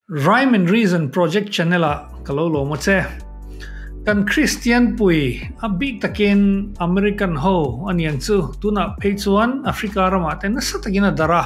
Rhyme and Reason Project channel ah ka lo lawm a che. Kan Kristian pui, a bik takin American ho a niang chu tunah phei chuan Africa ramah te nasa takin a darh a.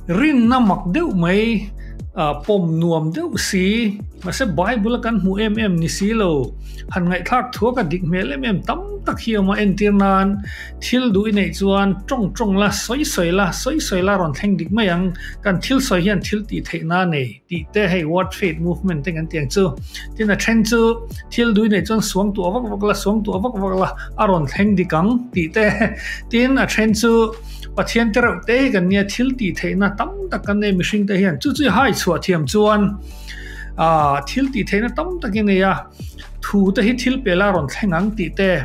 Rinna mak deuh mai, pawm nuam deuh si, mahse Bible a kan hmuh em em ni si lo, han ngaihthlak thuak a dik hmel em em tam tak hi a awm a, entir nan Thil duh i neih chuan tawng tawng la, sawi sawi la, sawi sawi la rawn thleng dik mai ang. Kan thil sawi hian thil tih theihna a nei tih te hei Word Faith Movement te kan ti ang chu. Tin a then chu thil duh i neih chuan suang tuah vak vak la, suang tuah vak vak la a rawn thleng dik ang tih te. Tin a then chu Pathian te reuh te hi kan nia thil tih theihna tam tak kan nei mihring te hian chu chu hai chhuah thiam chuan thil tih theihna tam tak i nei a. Thu te hi thil pela rawn thleng ang tih te,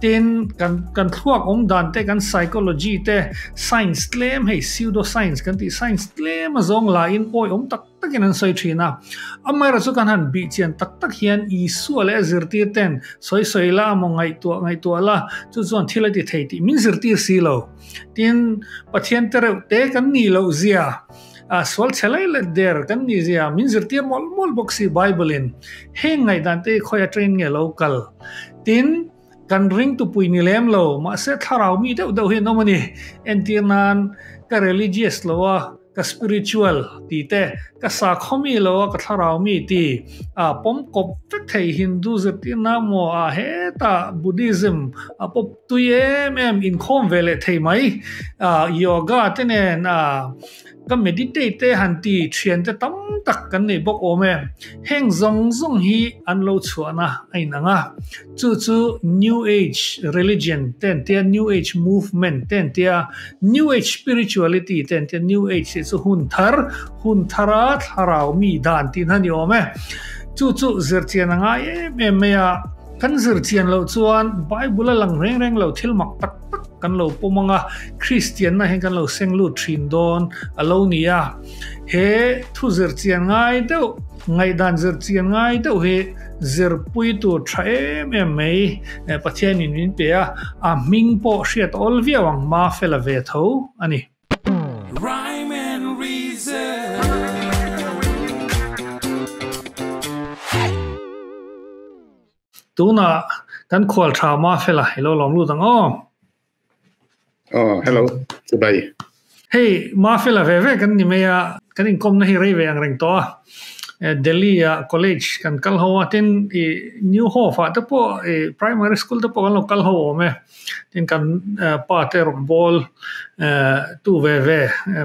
tin kan kan thluak awm dan te, kan psychology te, science tlem hei pseudo science kan tih science tlem a zawng la in awi awm tak tak in an sawi thin a. Amaherawh chu kan han bih chian tak tak hian Isua leh a zirtir ten sawi sawi la amaw ngaihtuah ngaihtuah la chu chuan thil a ti thei tih min zirtir si lo. Tin Pathian te reuh te kan nih loh zia A sual chhe lai let der kan nih zia min zirtir mawlh mawlh bawk si Bible in heng ngaihdan te hi khawi atangin nge lo kal? Tin, kan ring tupui ni lem lo, mahse thlarau mi deuh deuh hi an awm a ni. Entir nan ka religious lo a, ka spiritual tih te, ka sakhaw mi lo a, ka thlarau mi ti a pawm kawp vek thei Hindu zirtirna maw a hetah Buddhism a pawp tui em em inkhawm ve leh thei mai a yoga te nen a ka meditate te han ti thian te tam tak kan nei bawk awm e. Heng zawng zawng hi an lo chhuahna a inang a, chu chu New Age religion te an tia, New Age movement te an tia, New Age spirituality te an tia, New Age tih chu hun thar, hun thara thlarau mi dan tih na ni awm e. Chu chu zirchian a ngai em em mai a, kan zirchian loh chuan Bible a lang reng reng lo thil mak tak tak kan lo pawm ang a, Kristianna hian kan lo seng lut thin dawn a lo ni a. He thu zirchian ngai deuh, ngaihdan zirchian ngai deuh hi zirpui tur tha em em mai Pathianin min pe a, a hming pawh hriat awl viau ang Mafela ve tho a ni. Rhyme and reason. Tunah kan khual tha Mafela i lo lawm lut ang aw. Oh, hello. Chibai. Hei, Mafela ve ve kan ni mai a, kan inkawmna hi rei ve ang reng tawh a. Delhi a college kan kal ho a, tin i New Hope ah te pawh i primary school te pawh kan lo kal ho awm e. Tin kan pa te rawngbawl tu ve ve,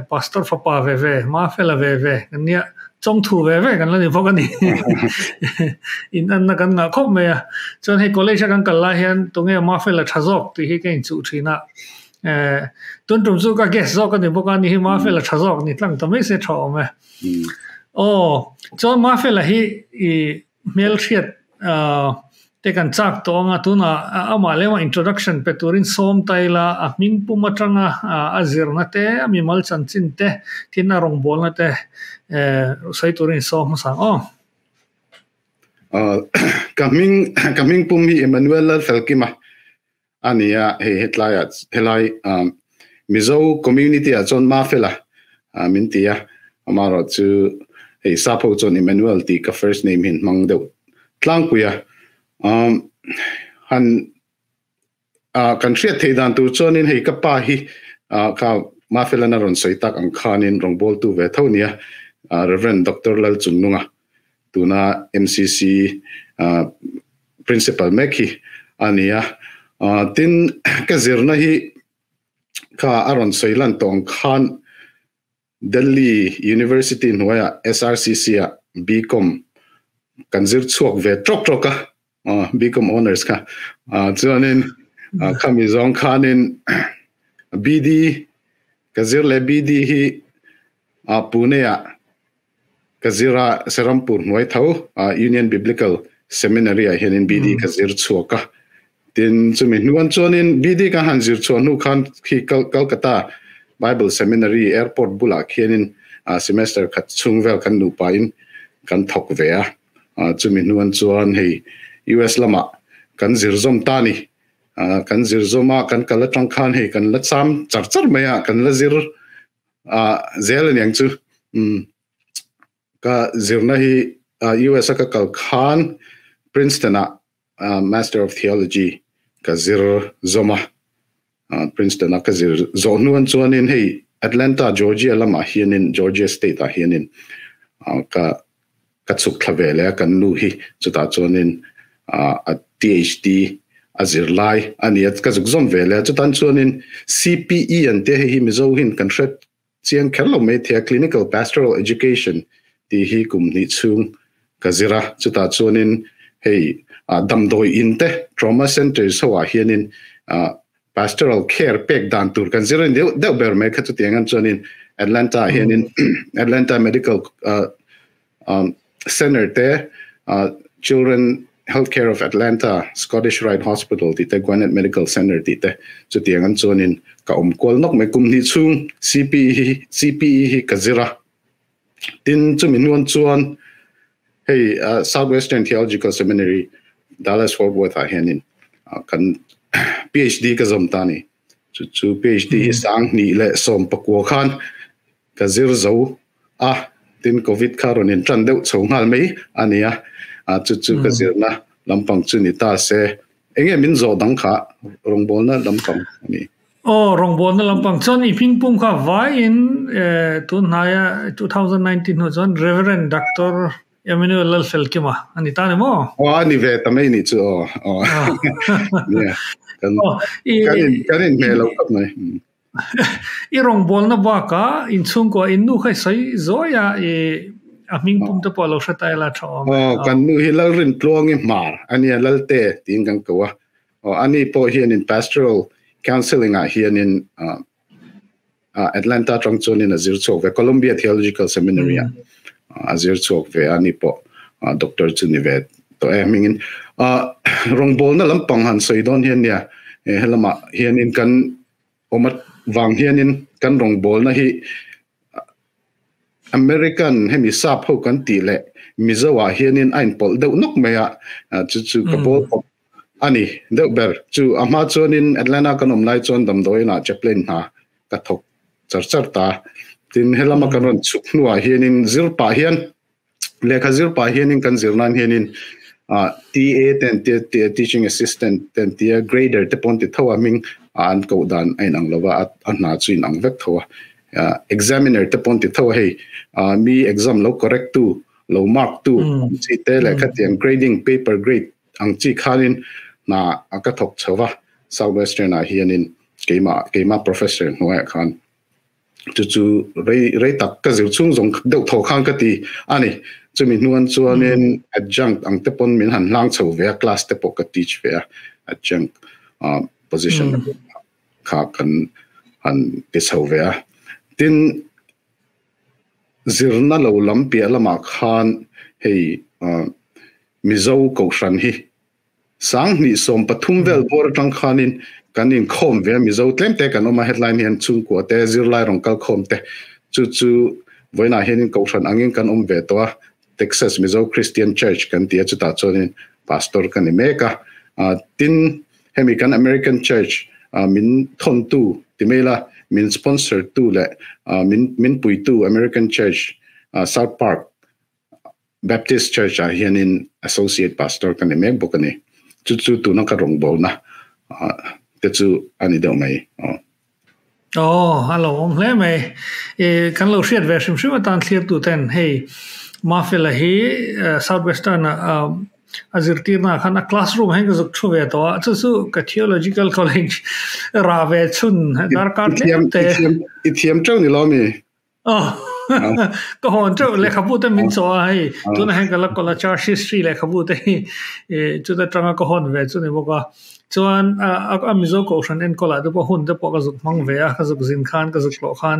pastor fapa ve ve, Mafela ve ve kan nia. Chawngthu ve ve kan la ni bawk a ni. In anna kan ngah khawp mai a. Chuan hei college a kan kal lai hian tunge Mafela tha zawk tih hi ka inchuh thin a. Eh, tun tum chu ka guess zawk a ni bawk a, ni hi Mafela tha zawk ni tlang ta mai se tha awm e. Aw, chuan Mafela hi i Hmelhriat te kan chak tawh ang a, tunah amah lema introduction pe turin sawm ta ila, a hming pum atanga a zirna te, a mimal chanchin te, tin a rawngbawlna te sawi turin sawm hmasa ang aw. Ka hming ka hming pum hi Emmanuel Lalfelkima a ni a, hei hetlaiah helai Mizo community ah chuan Mafela min ti a, amaherawh chu hei sap ho chuan Emmanuel tih ka first name hi an hmang deuh tlangpui a, han kan hriat theih dan tur chuanin hei ka pa hi kha Mafela-na rawn sawi tak ang khanin rawngbawltu ve tho nia Rev. Doctor Lalchungnunga tuna MCC Principal mek hi a ni a. Tin, ka zirna hi kha a rawn sawi lan tawh ang khan Delhi University hnuaiah SRCC ah BCom kan zir chhuak ve tawk tawk a, BCom Honours kha. Chuanin khami zawng khanin BD ka zir leh BD hi Pune-ah Ka zir a, Serampur hnuai tho Union Biblical Seminary ah hianin BD ka zir chhuak a. Tin, chumi hnuan chuanin BD ka han zir chhuah hnu khan khi Calcutta Bible Seminary airport bulah khianin semester khat chhung vel kan nupa in kan thawk ve a. Chumi hnuan chuan hei US lamah kan zir zawm ta ni. Kan zir zawm a, kan kal atang khan hei kan la cham char char mai a, kan la zir zel aniang chu. Ka zirna hi US a ka kal khan Princeton ah Master of Theology ka zir zawm a. Princeton a ka zir zawh hnuan chuanin hei Atlanta, Georgia lamah hianin Georgia state ah hianin ka ka chhuk thla ve leh a kan nu hi chutah chuanin a PhD a zir lai a ni a ka zuk zawm ve leh a chutan chuanin CPE an tia hei hi Mizo hin kan hre Chiang kher lo mai thei a, Clinical Pastoral Education tih hi kum hnih chhung ka zir a, chutah chuanin hei damdawi in te, trauma centers ho ah hianin pastoral care pek dan tur kan zir a ni deuh deuh ber mai kha chutiang ang chuanin Atlanta ah hianin Atlanta Medical Center te, Children Healthcare of Atlanta, Scottish Rite Hospital tih te, Gwinnett Medical Center tih te chutiang an chuanin ka awm kual nawk mai. Kum hnih chhung CPE hi CPE hi ka zir a. Tin, chumi hnuan chuan hei Southwestern Theological Seminary, Dallas Fort Worth ah hianin kan PhD ka zawm ta a ni. Chu chu PhD hi 2019 khan Ka zir zo a, tin Covid kha rawn in tan deuh chho nghal mai a ni a, chu chu ka zirna lampang chu ni ta se. Enge min zawh dang kha rawngbawlna lampang a ni. Aw, rawngbawlna lampang chuan i hmingpum kha vaiin tun hnaia 2019 hnu chuan Reverend Doctor Emmanuel Lalfelkima a ni ta ni maw? Aw, a ni ve ta mai ni chu aw. Aw, nia, kan kan inhmeh lo khawp mai. I rawngbawlna bakah inchhungkua in nu kha i sawi zawi a, i a hming pum te pawh a lo hre ta ila tha awm e. Aw, kan nu hi Lalrintluangi Hmar a nia, Lalte tiin kan ko a. Aw, ani pawh hianin Pastoral Counselling ah hianin Atlanta atang chuanin a zir chhuak ve, Columbia Theological Seminary ah a zir chhuak ve a, ani pawh doctor chu ni ve tawh e hmingin. Rawngbawlna lampang han sawi dawn hian nia, helamah hianin kan Awm vang hianin kan rawngbawlna hi American hemi sap ho kan tih leh Mizo ah hianin a inpawlh deuh nawk mai a, chu chu ka bawl khawp a ni deuh ber. Chu a hma chuanin Atlanta kan awm lai chuan damdawiin ah chaplain hna ka thawk char char ta. Tin helama kan rawn chhuk hnuah hianin zir pah hian Lehkha zir pah hianin kan zir nan hianin TA te an tia, teaching assistant te an tia, grader te pawh an ti tho a, hming an koh dan a inang lo va, a hna chu inang vek tho a. Examiner te pawh an ti tho a, hei mi exam lo correct tu, lo mark tu ang chi te leh khatiang grading paper grade ang chi khanin hna ka thawk chho va, South Western ah hianin keimah keimah professor hnuaiah khan. Chu chu rei rei tak ka zir chhung zawng deuh thaw khan ka ti a ni. Chumi hnuan chuanin adjunct ang te pawn min han hlang chho ve a, class te pawh ka teach ve a, adjunct position kha kan han ti chho ve a. Tin, zirna lo lam piah lamah khan hei Mizo Kohhran hi 2013 vel bawr atang khanin kan inkhawm ve a, Mizo tlem te kan awm a, hetlai hian chhungkua te, zirlai rawn kal khawm te, chu chu vawiinah hianin kohhran angin kan awm ve tawh a, Texas Mizo Christian Church kan ti a, chutah chuanin pastor ka ni mek a, tin hemi kan American Church min thawntu ti mai ila, min sponsor tu leh min min puitu American Church South Park Baptist Church ah hianin Associate Pastor ka ni mek bawk a ni. Chu chu tuna ka rawngbawlna te chu a ni deuh mai. Aw. Aw, a lo awm hle mai. I kan lo hriat ve hrim hrim atan thlirtu ten hei Mafela hi South Western ah a zirtirna ah khan a classroom ah hian ka zuk thu ve tawh a, chu chu ka Theological College ra ve chhun darkar tlem te. I thiam teuh ni lo mi? Ka hawn teuh lehkhabu te min chaw a hei tunah hian ka la kawl a church history lehkhabu te hi chuta tanga ka hawn ve chu ni bawk a chuan a Mizo kohhran enkawl ah te pawh hun te pawh ka zuk hmang ve a ka zuk zin khan ka zuk hlawh khan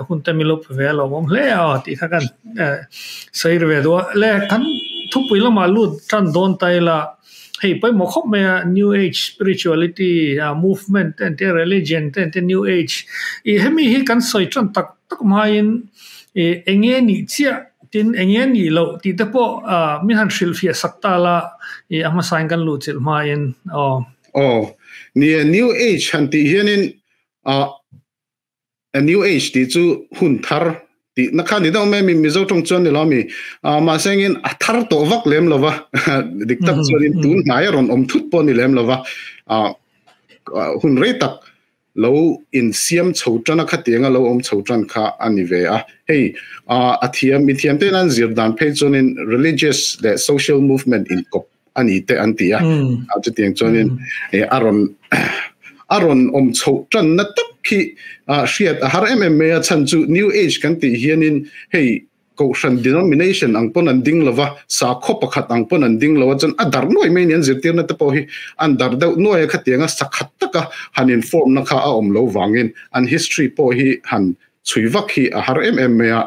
hun te mi lup ve a lawmawm hle a tih kha kan sawi ri ve duh a le kan thupui lamah lut tan dawn ta ila. Hei pawimawh khawp mai a, New Age spirituality movement te an tia, religion te an tia, New Age ih hemi hi kan sawi tan tak tak hmain ih eng nge nih chiah tin eng nge nih loh tih te pawh min han hrilhfiah sak ta la ih a hmasain kan luh chilh hmain aw. Aw, ni e, New Age han tih hianin ah A New Age tih chu hun thar Ti na kha ni deuh mai mi Mizo tawng chuan ni lo mi a mahsengin a thar tawh vak lem lova dik tak chuanin tun hnai a rawn awm thut pawh ni lem lova a hun rei tak lo insiam chho tan a khatianga lo awm chho tan kha a ni ve a hei a thiam mi thiam ten an zir dan phei chuanin religious leh social movement inkawp a ni te an ti a a chutiang chuanin a rawn a rawn awm chhoh tanna tak khi hriat a har em em mai a chhan chu new age kan tih hianin hei kohhran denomination ang pawn an ding lova sakhaw pakhat ang pawn an ding lo a chuan a darh nuai mai ni an zirtirna te pawh hi an darh deuh nuai a khatianga sakhat taka han inform na kha a awm lo vangin an history pawh hi han chhui vak hi a har em em mai a.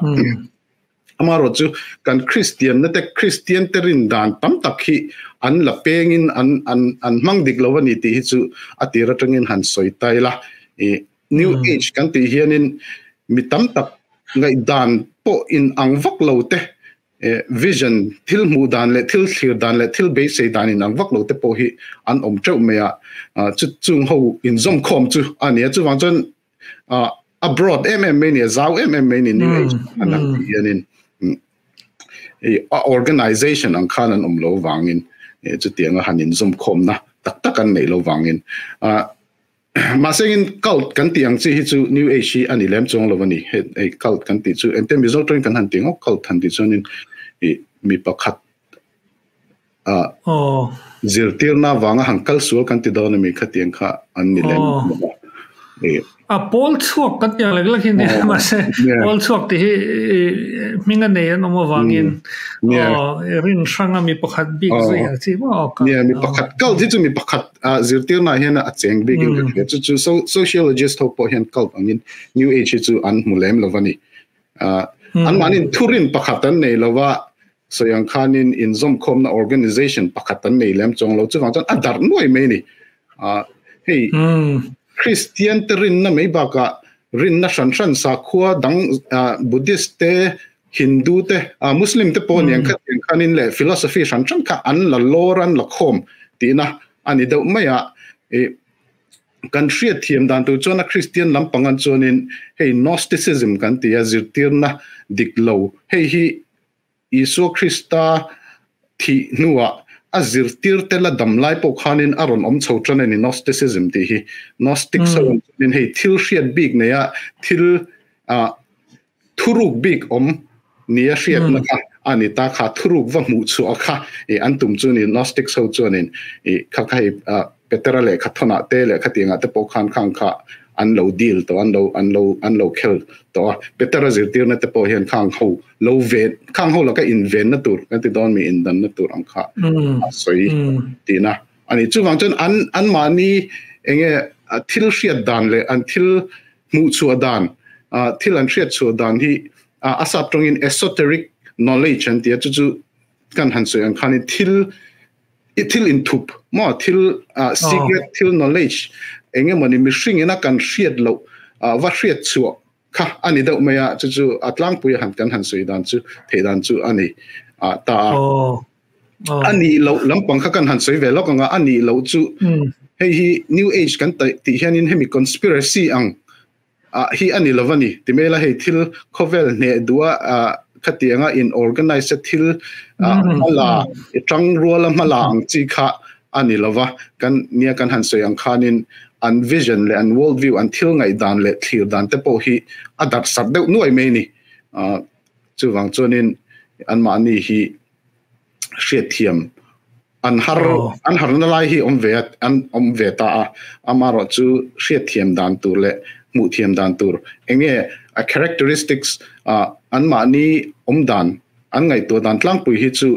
Amaherawh chu kan Kristianna te Kristian te rin dan tam tak hi an la pengin an an an hmang dik lo a ni tih hi chu a tir atangin han sawi ta ila. I New Age kan tih hianin mi tam tak ngaihdan pawh in ang vak lo te vision thil hmuh dan leh thil thlir dan leh thil beisei dan in ang vak lo te pawh hi an awm teuh mai a. Chu chung ho inzawmkhawm chu a ni a. Chuvang chuan a broad em em mai ni a zau em em mai ni new age an ang tih hianin a organization ang khan an awm lo vangin chutianga han inzawm khawmna tak tak an neih lo vangin mahsengin cult kan tih ang chi hi chu new age hi ani lem chuang lo ani hei cult kan tih chu ente mizo tawngin kan han ti ngawt cult han tih chuanin mi pakhat Zirtirna vanga han kal sual kan ti dawn ami khatiang kha an ni lem lo a. A pawl chhuak kan ti ang lek lek hi nia mahse pawl chhuak tih hi hming a nei an awm avangin rin hrang a mi pakhat bik zui ang chi maw ka. Nia mi pakhat cult hi chu mi pakhat zirtirna hian a cheng bik in ka hria chu chu sociologist ho pawh hian cult angin new age hi chu an hmu lem lo a ni. Anmahniin thurin pakhat an nei lo a. Sawi ang khanin inzawmkhawmna organization pakhat an nei lem chuang lo. Chuvang chuan a darh nuai mai a ni. Hei Kristian te rinna mai bakah rinna hran hran sakhua dang Buddhist te, Hindu te, Muslim te pawh aniang khatiang khanin leh philosophy hran hran kha an la lawr an la khawm tihna a ni deuh mai a. Kan hriatthiam dan tur chuan a Kristian lampang an chuanin hei Gnosticism kan ti a, zirtirna dik lo hei hi Isua Krista thih hnuah a zirtirte la dam lai pawh khanin a rawn awm chho tan a ni Gnosticism tih hi. Gnostics ho an chuanin hei thil hriat bik neia thil thuruk bik awm nia hriatna kha a ni ta kha thuruk va hmuh chhuah kha an tum chu ni Gnostics ho chuanin kha kha hei Petera lehkha thawnah te lehkha tiangah te pawh khan khang kha an lo deal tawh an lo an lo an lo khel tawh a. Petera zirtirna te pawh hian khang ho lo ven khang ho laka invenna tur kan ti dawn mi indanna tur ang kha a sawi tihna a ni. Chuvang chuan an anmahni enge thil hriat dan leh an thil hmuh chhuah dan thil an hriat chhuah dan hi a sap tawngin esoteric knowledge an ti a chu chu kan han sawi ang khanin thil i thil inthup maw thil secret thil knowledge engemawni mihring ina kan hriat loh va hriat chhuah kha a ni deuh mai a chu chu a tlangpui han kan han sawi dan chu theih dan chu a ni ta a a nih loh lampang kha kan han sawi ve lawk anga a nih loh chu hei hi new age kan tih hianin hemi conspiracy ang hi a ni lo a ni ti mai ila hei thil khawvel hneh duh a khatianga in organize a thil hmala i tang ruala hmala ang chi kha a ni lo va kan nia kan han sawi ang khanin an vision leh an world view an thil ngaih dan leh thlir dan te pawh hi a darh sak deuh nuai mai a ni chuvang chuanin anmahni hi hriatthiam an har an harna lai hi awm ve an awm ve ta a amarawh chu hriatthiam dan tur leh hmuh thiam dan tur enge a characteristics an mahni awm dan an ngaihtuah dan tlangpui hi chu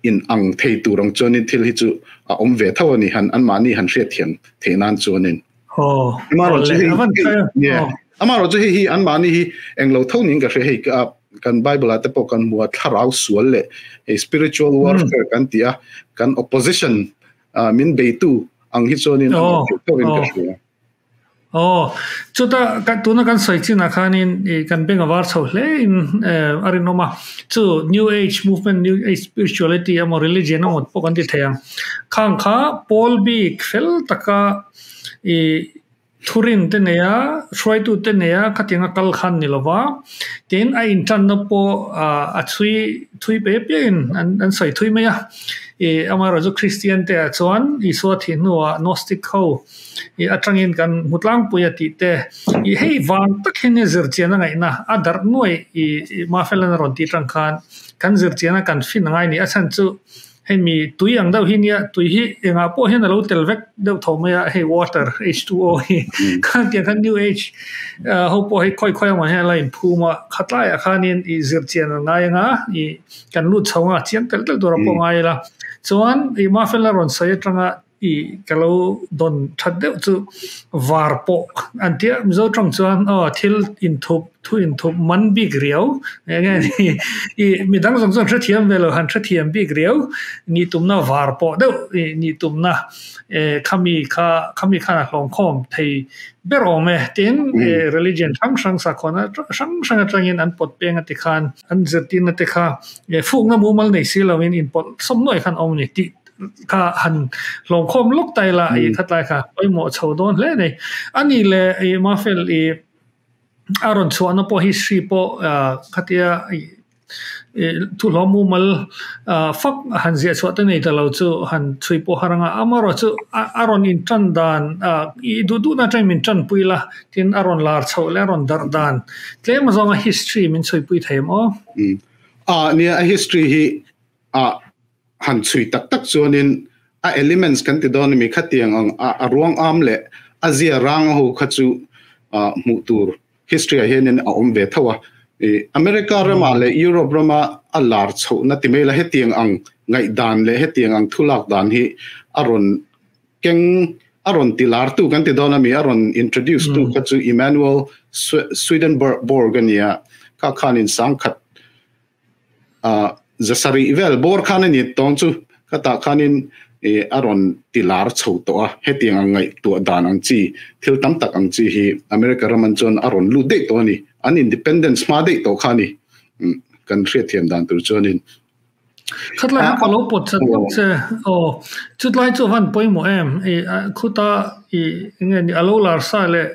in ang thei tur ang chuanin thil hi chu a awm ve tho a ni han an mahni han hriatthiam theih nan chuanin amarawh chu hei amarawh chu hei hi an mahni hi englo tho niin ka hria hei kan Bible ah te pawh kan hmu a thlarau sual leh hei spiritual warfare kan ti a kan opposition min beitu ang hi chuanin a awm theuh theuhin ka hria. Aw, chuta kan tuna kan sawi chinah khanin ih kan beng a var chho hle in a rinawm a, chu new age movement, new age spirituality emaw religion emaw pawh kan ti thei ang. Khang kha pawl bik fel taka ih. Thurin te nei a, hruaitu te nei a, khatianga kal khan ni lova, tin a intanna pawh a chhui thui pe piahin an sawi thui mai a. I amaherawh chu Kristian te ah chuan Isua thih hnuah Gnostic ho i atangin kan hmu tlangpui a tih te, i hei vang tak hian i zirchian a ngaihna a darh nuai i Mafelan a rawn tih tang khan kan zirchian a kan fin a ngai ni. A chhan chu Hei mi tui ang deuh hi nia, tui hi engah pawh hian a lo tel vek deuh tho mai a, hei water, H2O hi khan tiang khan new age ho pawh hei khawi khawi angah hian a la inphum a, khatlaiah khanin i zirchian an ngai anga i kan lut chho anga chiang telh telh tur a pawh ngai ila. Chuan i Mafela rawn sawi atanga i ka lo dawn that deuh chu var pawh an tia Mizo tawng chuan aw thil inthup thu inthup man bik riau eng nge ni i midang zawng chuan hrethiam ve lo han hrethiam bik riau nih tumna var pawh deuh i nih tumna eh khami kha khami khan a hlawmkhawm thei ber awm e tin eh religion hrang hrang sakhawnna hrang hrang atangin an pawt peng a tikhan an zirtirna te kha eh fukna mumal nei si lovin inpawlh sawm nuai khan a awm a ni tih kha han hlawmkhawm lawk ta ila i khatlai kha pawimawh chho dawn hle a ni. A nih leh i Mafel i a rawn chhuahna pawh history pawh khatia i thu hlawm mumal fak han ziah chhuah te nei ta lo chu han chhui pawh har anga amaherawh chu a rawn intan dan i duh duhna atangin min tanpui la tin a rawn lar chhoh leh a rawn darh dan tlem azawnga history min chhuipui thei em aw? A nia a history hi a han chhui tak tak chuanin a elements kan ti dawn ami khatiang ang a ruang am leh a zia rang ho kha chu hmuh tur history ah hianin a awm ve tho a. America ramah leh Europe rama a lar chhohna ti mai la hetiang ang ngaihdan leh hetiang ang thulak dan hi a rawn keng a rawn ti lar tu kan ti dawn ami a rawn introduce tu kha chu Emmanuel Swedenborg a nia kha khanin sangkhat Zasarih vel bawr khan a ni tawng chu ka tah khanin a rawn ti lar chho tawh a, hetiang ang ngaihtuah dan ang chi thil tam tak ang chi hi America ram an chuan a rawn lut daih tawh a ni, an independence hma daih tawh kha a ni kan hriatthiam dan tur chuanin. Khatlai kha ka lo pawt chat lawk che aw, chutlai chu a van pawimawh em i khuta i enge ni a lo lar sa leh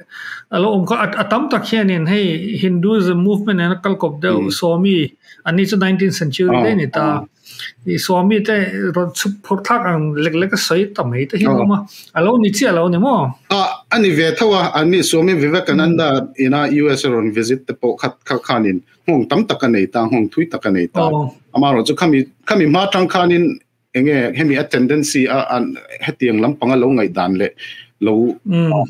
a lo awm kha a tam tak hianin hei Hinduism movement nen a kal kawp deuh Swami an ni chu nineteenth century daih a ni ta i Swami te rawn chhup phurh thlak ang lek lek a sawi ta mai te hi an awm a a lo ni chiah lo a ni maw? A a ni ve tho a an ni Swami Vivekananda ina US a rawn visit te pawh kha kha khanin nghawng tam tak a nei ta, nghawng thui tak a nei ta. Amaherawh chu khami khami hma tang khanin enge hemi a tendency a an hetiang lampanga lo ngaihdan leh lo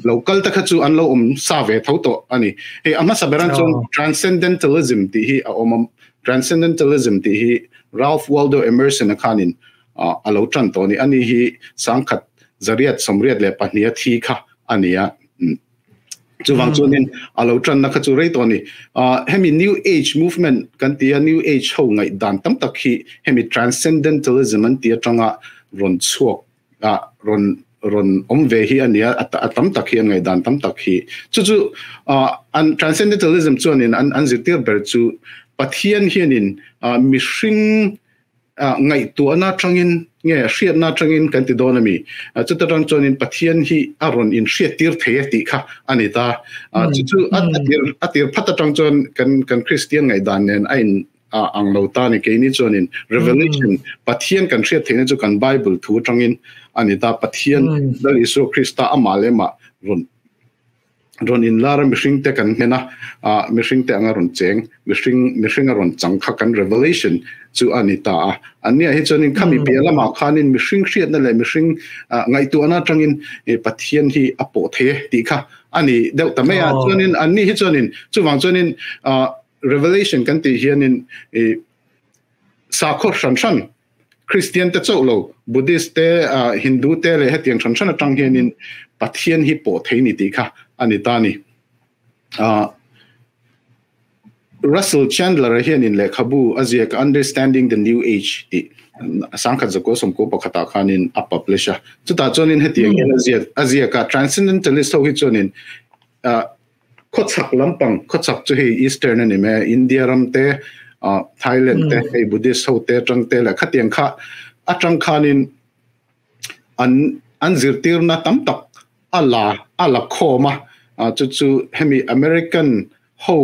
lo kal te kha chu an lo awm sa ve tho tawh a ni. Hei a hmasa beran chuan transcendentalism tih hi a awm a, transcendentalism tih hi Ralph Waldo Emerson a khanin a lo tan tawh a ni. Ani hi sangkhat zariat sawmriat leh pahniha thi kha a ni a. Chuvang chuanin a lo tanna kha chu rei tawh a ni. Hemi New Age movement kan ti a, New Age ho ngaihdan tam tak hi hemi transcendentalism an ti atanga rawn chhuak a, rawn rawn awm ve hi a ni a, a tam tak hi an ngaihdan tam tak hi. Chu chu an transcendentalism chuanin an an zirtir ber chu Pathian hianin mihring ngaihtuahna atangin nge hriatna atangin kan ti dawn a mi? Chuta tang chuanin Pathian hi a rawn inhriattir thei a tih kha a ni ta. Chu chu a tir phat atang chuan kan kan Kristian ngaihdan nen a in ang lo ta a ni. Keini chuanin Revelation Pathian kan hriat theihna chu kan Bible thu atangin a ni ta. Pathian Lal Isua Krista amah leh amah rawn rawn inlar a mihring te kan hmen a, ah mihring te anga rawn cheng, mihring mihring a rawn chang kha kan revelation chu a ni ta a. An nia hi chuanin khami piah lamah khanin mihring hriatna leh mihring ah ngaihtuahna atangin ih Pathian hi a pawh thei e tih kha a ni deuh ta mai a. Chuanin an ni hi chuanin chuvang chuanin ah revelation kan tih hianin ih sakhaw hran hran Kristian te chauh lo, Buddhist te, Hindu te leh hetiang hran hran atang hianin Pathian hi pawh thei ni tih kha a ni ta a ni. Russell Chandler-a hianin lehkhabu a ziak Understanding the New Age tih sangkhat zakua sawmkua pakhatah khanin a publish a. Chutah chuanin hetiang hian a ziak a ziak a, Transcendentalist ho hi chuanin Khawchhak lampang, khawchhak chu hei Eastern a ni mai a, India ram te, Thailand te, hei Buddhist ho te atang te leh khatiang kha atang khanin an an zirtirna tam tak a la a la khawm a. Chu chu hemi American ho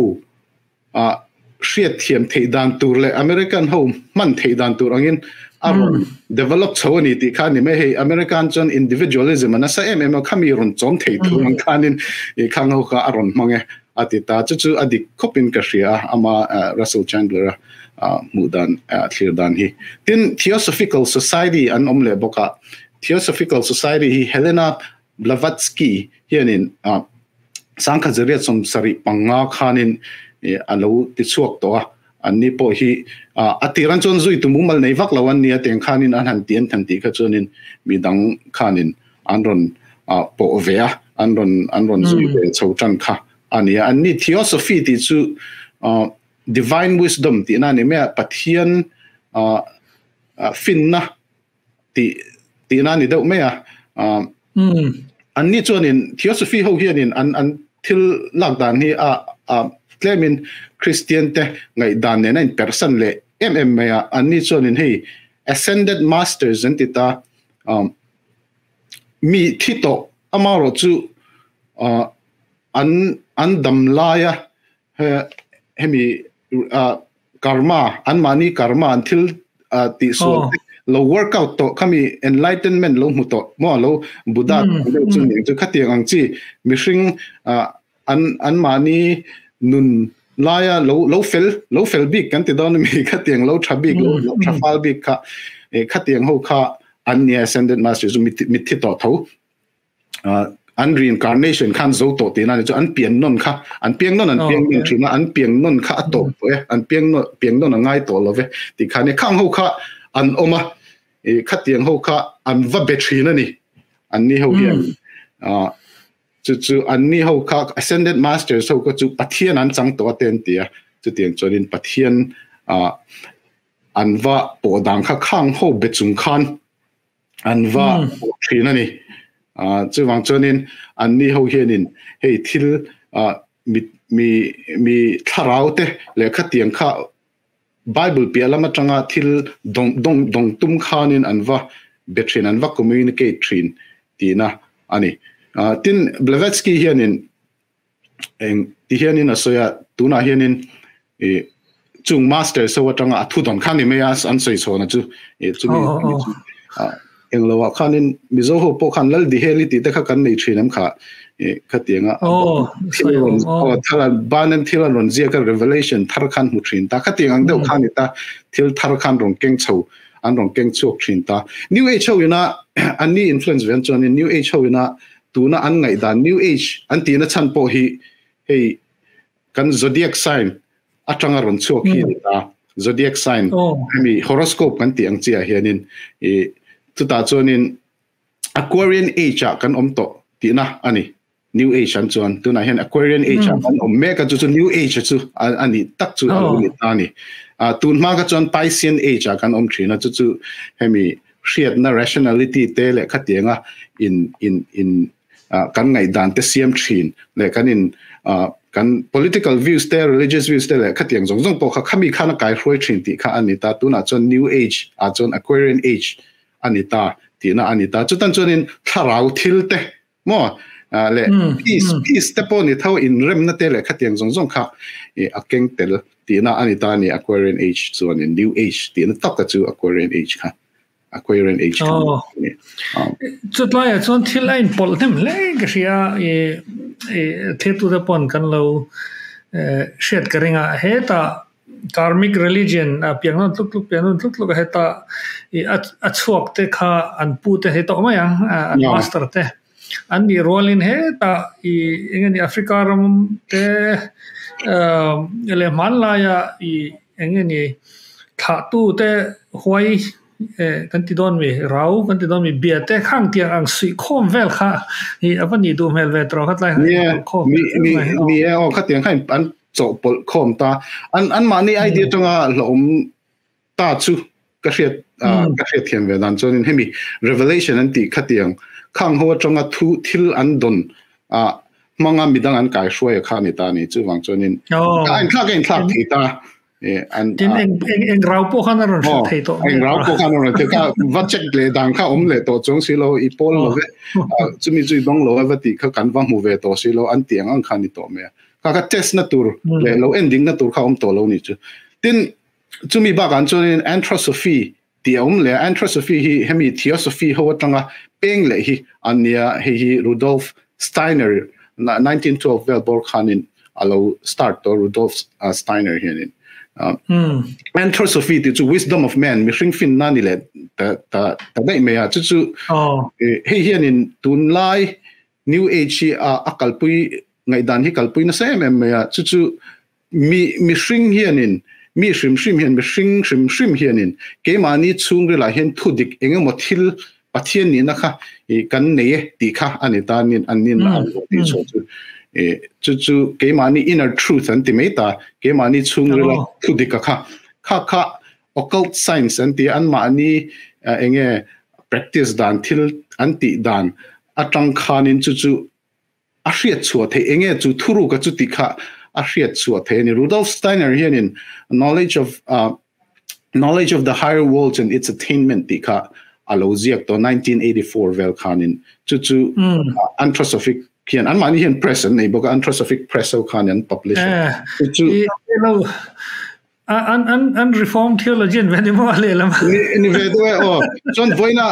hriat thiam theih dan tur leh American ho hman theih dan tur angin a rawn develop chho a ni tih kha a ni mai. Hei American chuan individualism a nasa em em a, khami rawn chawm thei tur ang khanin khang ho kha a rawn hmang e a ti ta. Chu chu a dik khawpin ka hria a, ama Russell Chandler a hmuh dan thlir dan hi. Tin, Theosophical Society an awm leh bawk a. Theosophical Society hi Helena Blavatsky hianin sangkhat zariat 75 khanin a lo ti chhuak tawh a, anni pawh hi a tir an chuan zui tu mumal nei vak lo an nia tiang khanin an han ti an han tih kha chuanin midang khanin an rawn pawh ve a, an rawn an rawn zui ve chho tan kha a nia. Anni theosophy tih chu divine wisdom tihna a ni mai a, Pathian finna tih tihna a ni deuh mai a. Anni chuanin theosophy ho hianin an an thil lak dan hi a a tlemin Christian te ngaihdan nen a inpersan leh em em mai a. Anni chuanin hei ascended masters an ti ta, mi thi tawh amaherawh chu an an dam laia hemi karma an mahni karma an thil tihsual te lo workout tawh khami enlightenment lo hmu tawh maw lo Buddha deuh chu ni chu khatiang ang chi mihring an an mahni nun laia lo lo fel lo fel bik kan ti dawn ami khatiang lo tha bik lo tha fal bik kha khatiang ho kha an ni ascended master chu mitthi tawh tho an reincarnation khan zo tawh tihna a ni chu an pian nawn kha an piang nawn an piang nawn thin a an piang nawn kha a tawp tawh e an piang nawn piang nawn a ngai tawh lo ve tih kha a ni khang ho kha an awm a ih khatiang ho kha an va be thin a ni an ni ho hian chu chu an ni ho kha ascended masters ho kha chu Pathian an chang tawh a te an ti a chutiang chuanin Pathian an va pawh dan kha khang ho be chung khan an va thin a ni. Chuvang chuanin anni ho hianin hei thil mi mi mi thlarau te leh khatiang kha Bible piah lam atanga thil dawng dawng dawng tum khanin an va be thin, an va communicate thin tihna a ni. Tin, Blavatsky hianin eng ti hianin a sawi a, tunah hianin ih chung master so atanga a thu dawn kha ni mai a an sawi chhawn a chu ih chumi englo ah khanin Mizo ho pawh khan Lal Diheli tih te kha kan nei thin em kha ih khatianga thil rawn aw thar an banan thil an rawn ziak a revelation thar khan hmu thin ta khatiang ang deuh kha ni ta thil thar khan rawn keng chho an rawn keng chhuak thin ta New Age ho ina an ni influence ve an chuanin New Age ho ina Tuna an ngaihdan New Age an tihna chhan pawh hi hei kan zodiac sign atanga rawn chhuak hi a ni ta. Zodiac sign hemi horoscope kan tih ang chiah hianin ih chutah chuanin Aquarian Age ah kan awm tawh tihna a ni. New Age an chuan tunah hian Aquarian Age ah kan awm mek a chu chu New Age chu a nih tak chu a lo ni ta a ni. Tun hma kha chuan Piscean Age ah kan awm thin a chu chu hemi hriatna rationality te leh khatianga in in in kan ngaihdan te siam thin leh kan in kan political views te religious views te leh khatiang zawng zawng pawh kha khami khan a kai hruai thin tih kha a ni ta. Tunah chuan new age ah chuan Aquarian age a ni ta tihna a ni ta. Chutan chuanin thlarau thil te maw leh peace peace te pawh ni tho inremna te leh khatiang zawng zawng kha a keng tel tihna a ni ta a ni Aquarian Age chuanin New Age tihna taka chu Aquarian Age kha Aquarian Age kha a ni. Chutlaiah chuan thil a inpawlh hnem hle ka hria i thiltute pawn kan lo hriat ka ring a hetah Karmic religion a piang nawn tluk tluk piang nawn tluk tluk a heta i a chhuak te kha an pu te hei tawh mai ang an master te an nih rualin heta i eng nge ni Africa ram te leh hmanlaia i eng nge ni thlahtu te huai kan ti dawn mi rau kan ti dawn mi bia te khang tiang ang suih khawm vel kha i a va nih duh hmel ve tawh khatlai ni e aw khatiang kha an chawhpawlh khawm ta. An an mahni idea atanga hlawhawm ta chu ka hriat ka hriat thiam ve dan chuanin hemi revelation an tih khatiang khang ho atanga thu thil an dawn a hmanga midang an kai hruai a kha a ni ta a ni. Chuvang chuanin a inthlak a inthlak thei ta. An tin eng eng eng rau pawh khan a rawn hrilh thei tawh eng rau pawh khan a rawn thei ka va check leh dan kha awm leh tawh chuang si lo i pawl lo ve chumi chu i dawng lo va tih kha kan va hmu ve tawh si lo an tih ang ang kha ni tawh mai a kha kha test na tur leh lo ending na tur kha awm tawh lo ni chu tin chumi bakah chuanin anthroposophy tih a awm leh a anthroposophy hi hemi theosophy ho atanga peng leh hi an nia hei hi Rudolf Steiner 1912 vel bawr khanin a lo start tawh Rudolf Steiner hianin anthroposophy tih chu wisdom of man mihring finna ni leh ta ta ta daih mai a chu chu hei hianin tunlai new age hi a kalpui ngaihdan hi kalpui nasa em em mai a chu chu Mi mihring hianin, mi hrim hrim hian, mihring hrim hrim hianin keimahni chhungrilah hian thudik eng emaw thil Pathian nihna kha kan nei e tih kha a ni ta nin an nin an lo tih chhuah chu. Chu chu keimahni inner truth an ti mai ta, keimahni chhungrila thudik a kha. Kha kha occult science an ti a, anmahni eng nge practice dan thil an tih dan atang khanin chu chu a hriat chhuah theih eng nge chu thuruk a chuti kha a hriat chhuah theih a ni. Rudolf Steiner hianin Knowledge of Knowledge of the Higher Worlds and Its Attainment tih kha a lo ziak tawh 1984 vel khanin chu chu Anthroposophic hian anmahni hian press an nei bawk a Anthroposophic press ho khan an publish a chu chu an an an reform theologian ve ni maw a lehlam ni ve deuh e aw chuan vawiina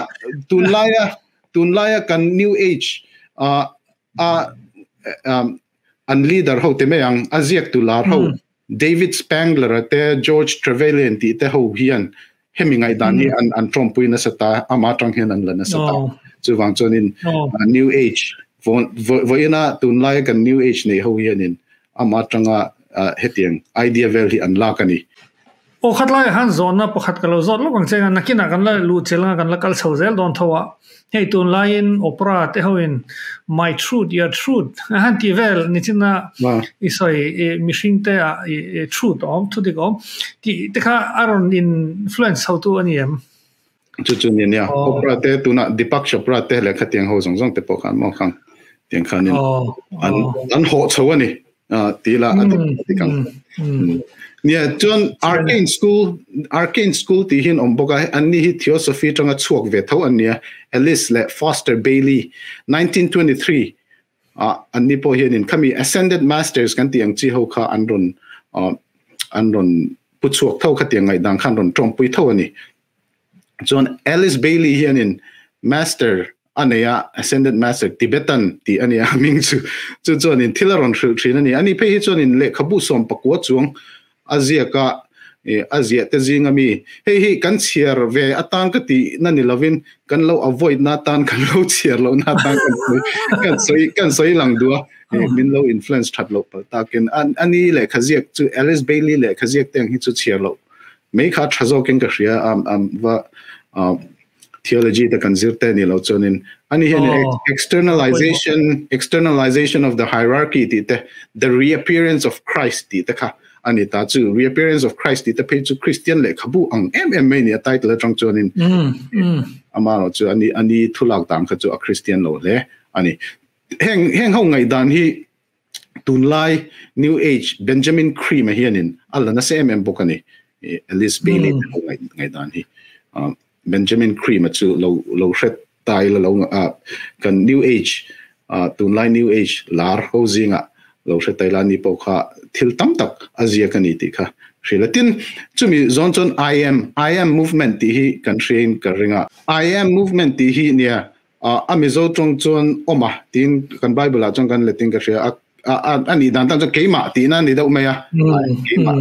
tunlaia tunlaia kan new age a a an leader ho te mai ang a ziak tu lar ho David Spangler te George Trevelyan tih te ho hian hemi ngaihdan hi an an tawmpui nasa ta ama tang hian an la nasa ta chuvang chuanin new age vawiina tunlaia kan new age nei ho hianin Amah atanga hetiang idea vel hi an lak a ni. Aw khat laiah khan zawnna pakhat ka lo zawt lawk ang che nga, nakinah kan la luh chel anga kan la kal chho zel dawn tho a, hei tunlaiin opera te hoin My Truth, Your Truth a han tih vel nichina i sawi i mihring te ah i truth a awm, thudik a awm tih te kha a rawn influence chho tu a ni em? Chu chu ni nia, opera te tunah Deepak Chopra te leh khatiang ho zawng zawng te pawh khan maw khang tiang khanin an an hawh chho a ni ti la a dik ang. Nia chuan Arcane School Arcane School tih hian awm bawk a, an ni hi Theosophy atanga chhuak ve tho an nia, Ellis leh Foster Bailey 1923 ah an ni pawh hianin khami Ascended Masters kan tih ang chi ho kha an rawn an rawn pu chhuak tho khatiang ngaihdan khan rawn tawmpui tho a ni. Chuan Alice Bailey hianin Master a nei a, Ascended Master Tibetan tih a nia hming chu. Chu chuanin thil a rawn hrilh thin a ni. Ani phei hi chuanin lehkhabu 14 chuang a ziak a, a ziah te zing ami. Hei hi kan chhiar ve atan ka tih na ni lovin kan lo avoid na atan kan lo chhiar loh na atan kan sawi kan sawi kan sawi lang duh a, min lo influence that loh palh takin. Ani lehkha ziak chu Alice Bailey lehkha ziak te ang hi chu chhiar loh Mei kha tha zawkin ka hria a va theology te kan zir te ni lo chuanin ani hian externalization externalization of the hierarchy tih te the reappearance of Christ tih te kha ani ta chu reappearance of Christ tih te phei chu Christian lehkhabu ang em em mai ni a title atang chuanin ama ro chu ani ani thulak dan kha chu a Christian lo hle ani heng heng ho ngaihdan hi Tunlai New Age Benjamin Creme-a hianin a la nasa em em bawk a ni. Alice Bailey te ho ngaihdan hi. Benjamin Creme-a chu lo lo hre ta ila lo kan New Age tunlai New Age lar ho zingah lo hre ta ila ani pawh kha thil tam tak a ziak a ni tih kha hrilh a. Tin, chumi zawn chuan I am, I am movement tih hi kan hriain ka ring a. I am movement tih hi nia A Mizo tawng chuan awm a tiin kan Bible ah chuan kan let in ka hria a a nih dan tan chuan keimah tihna a ni deuh mai a keimah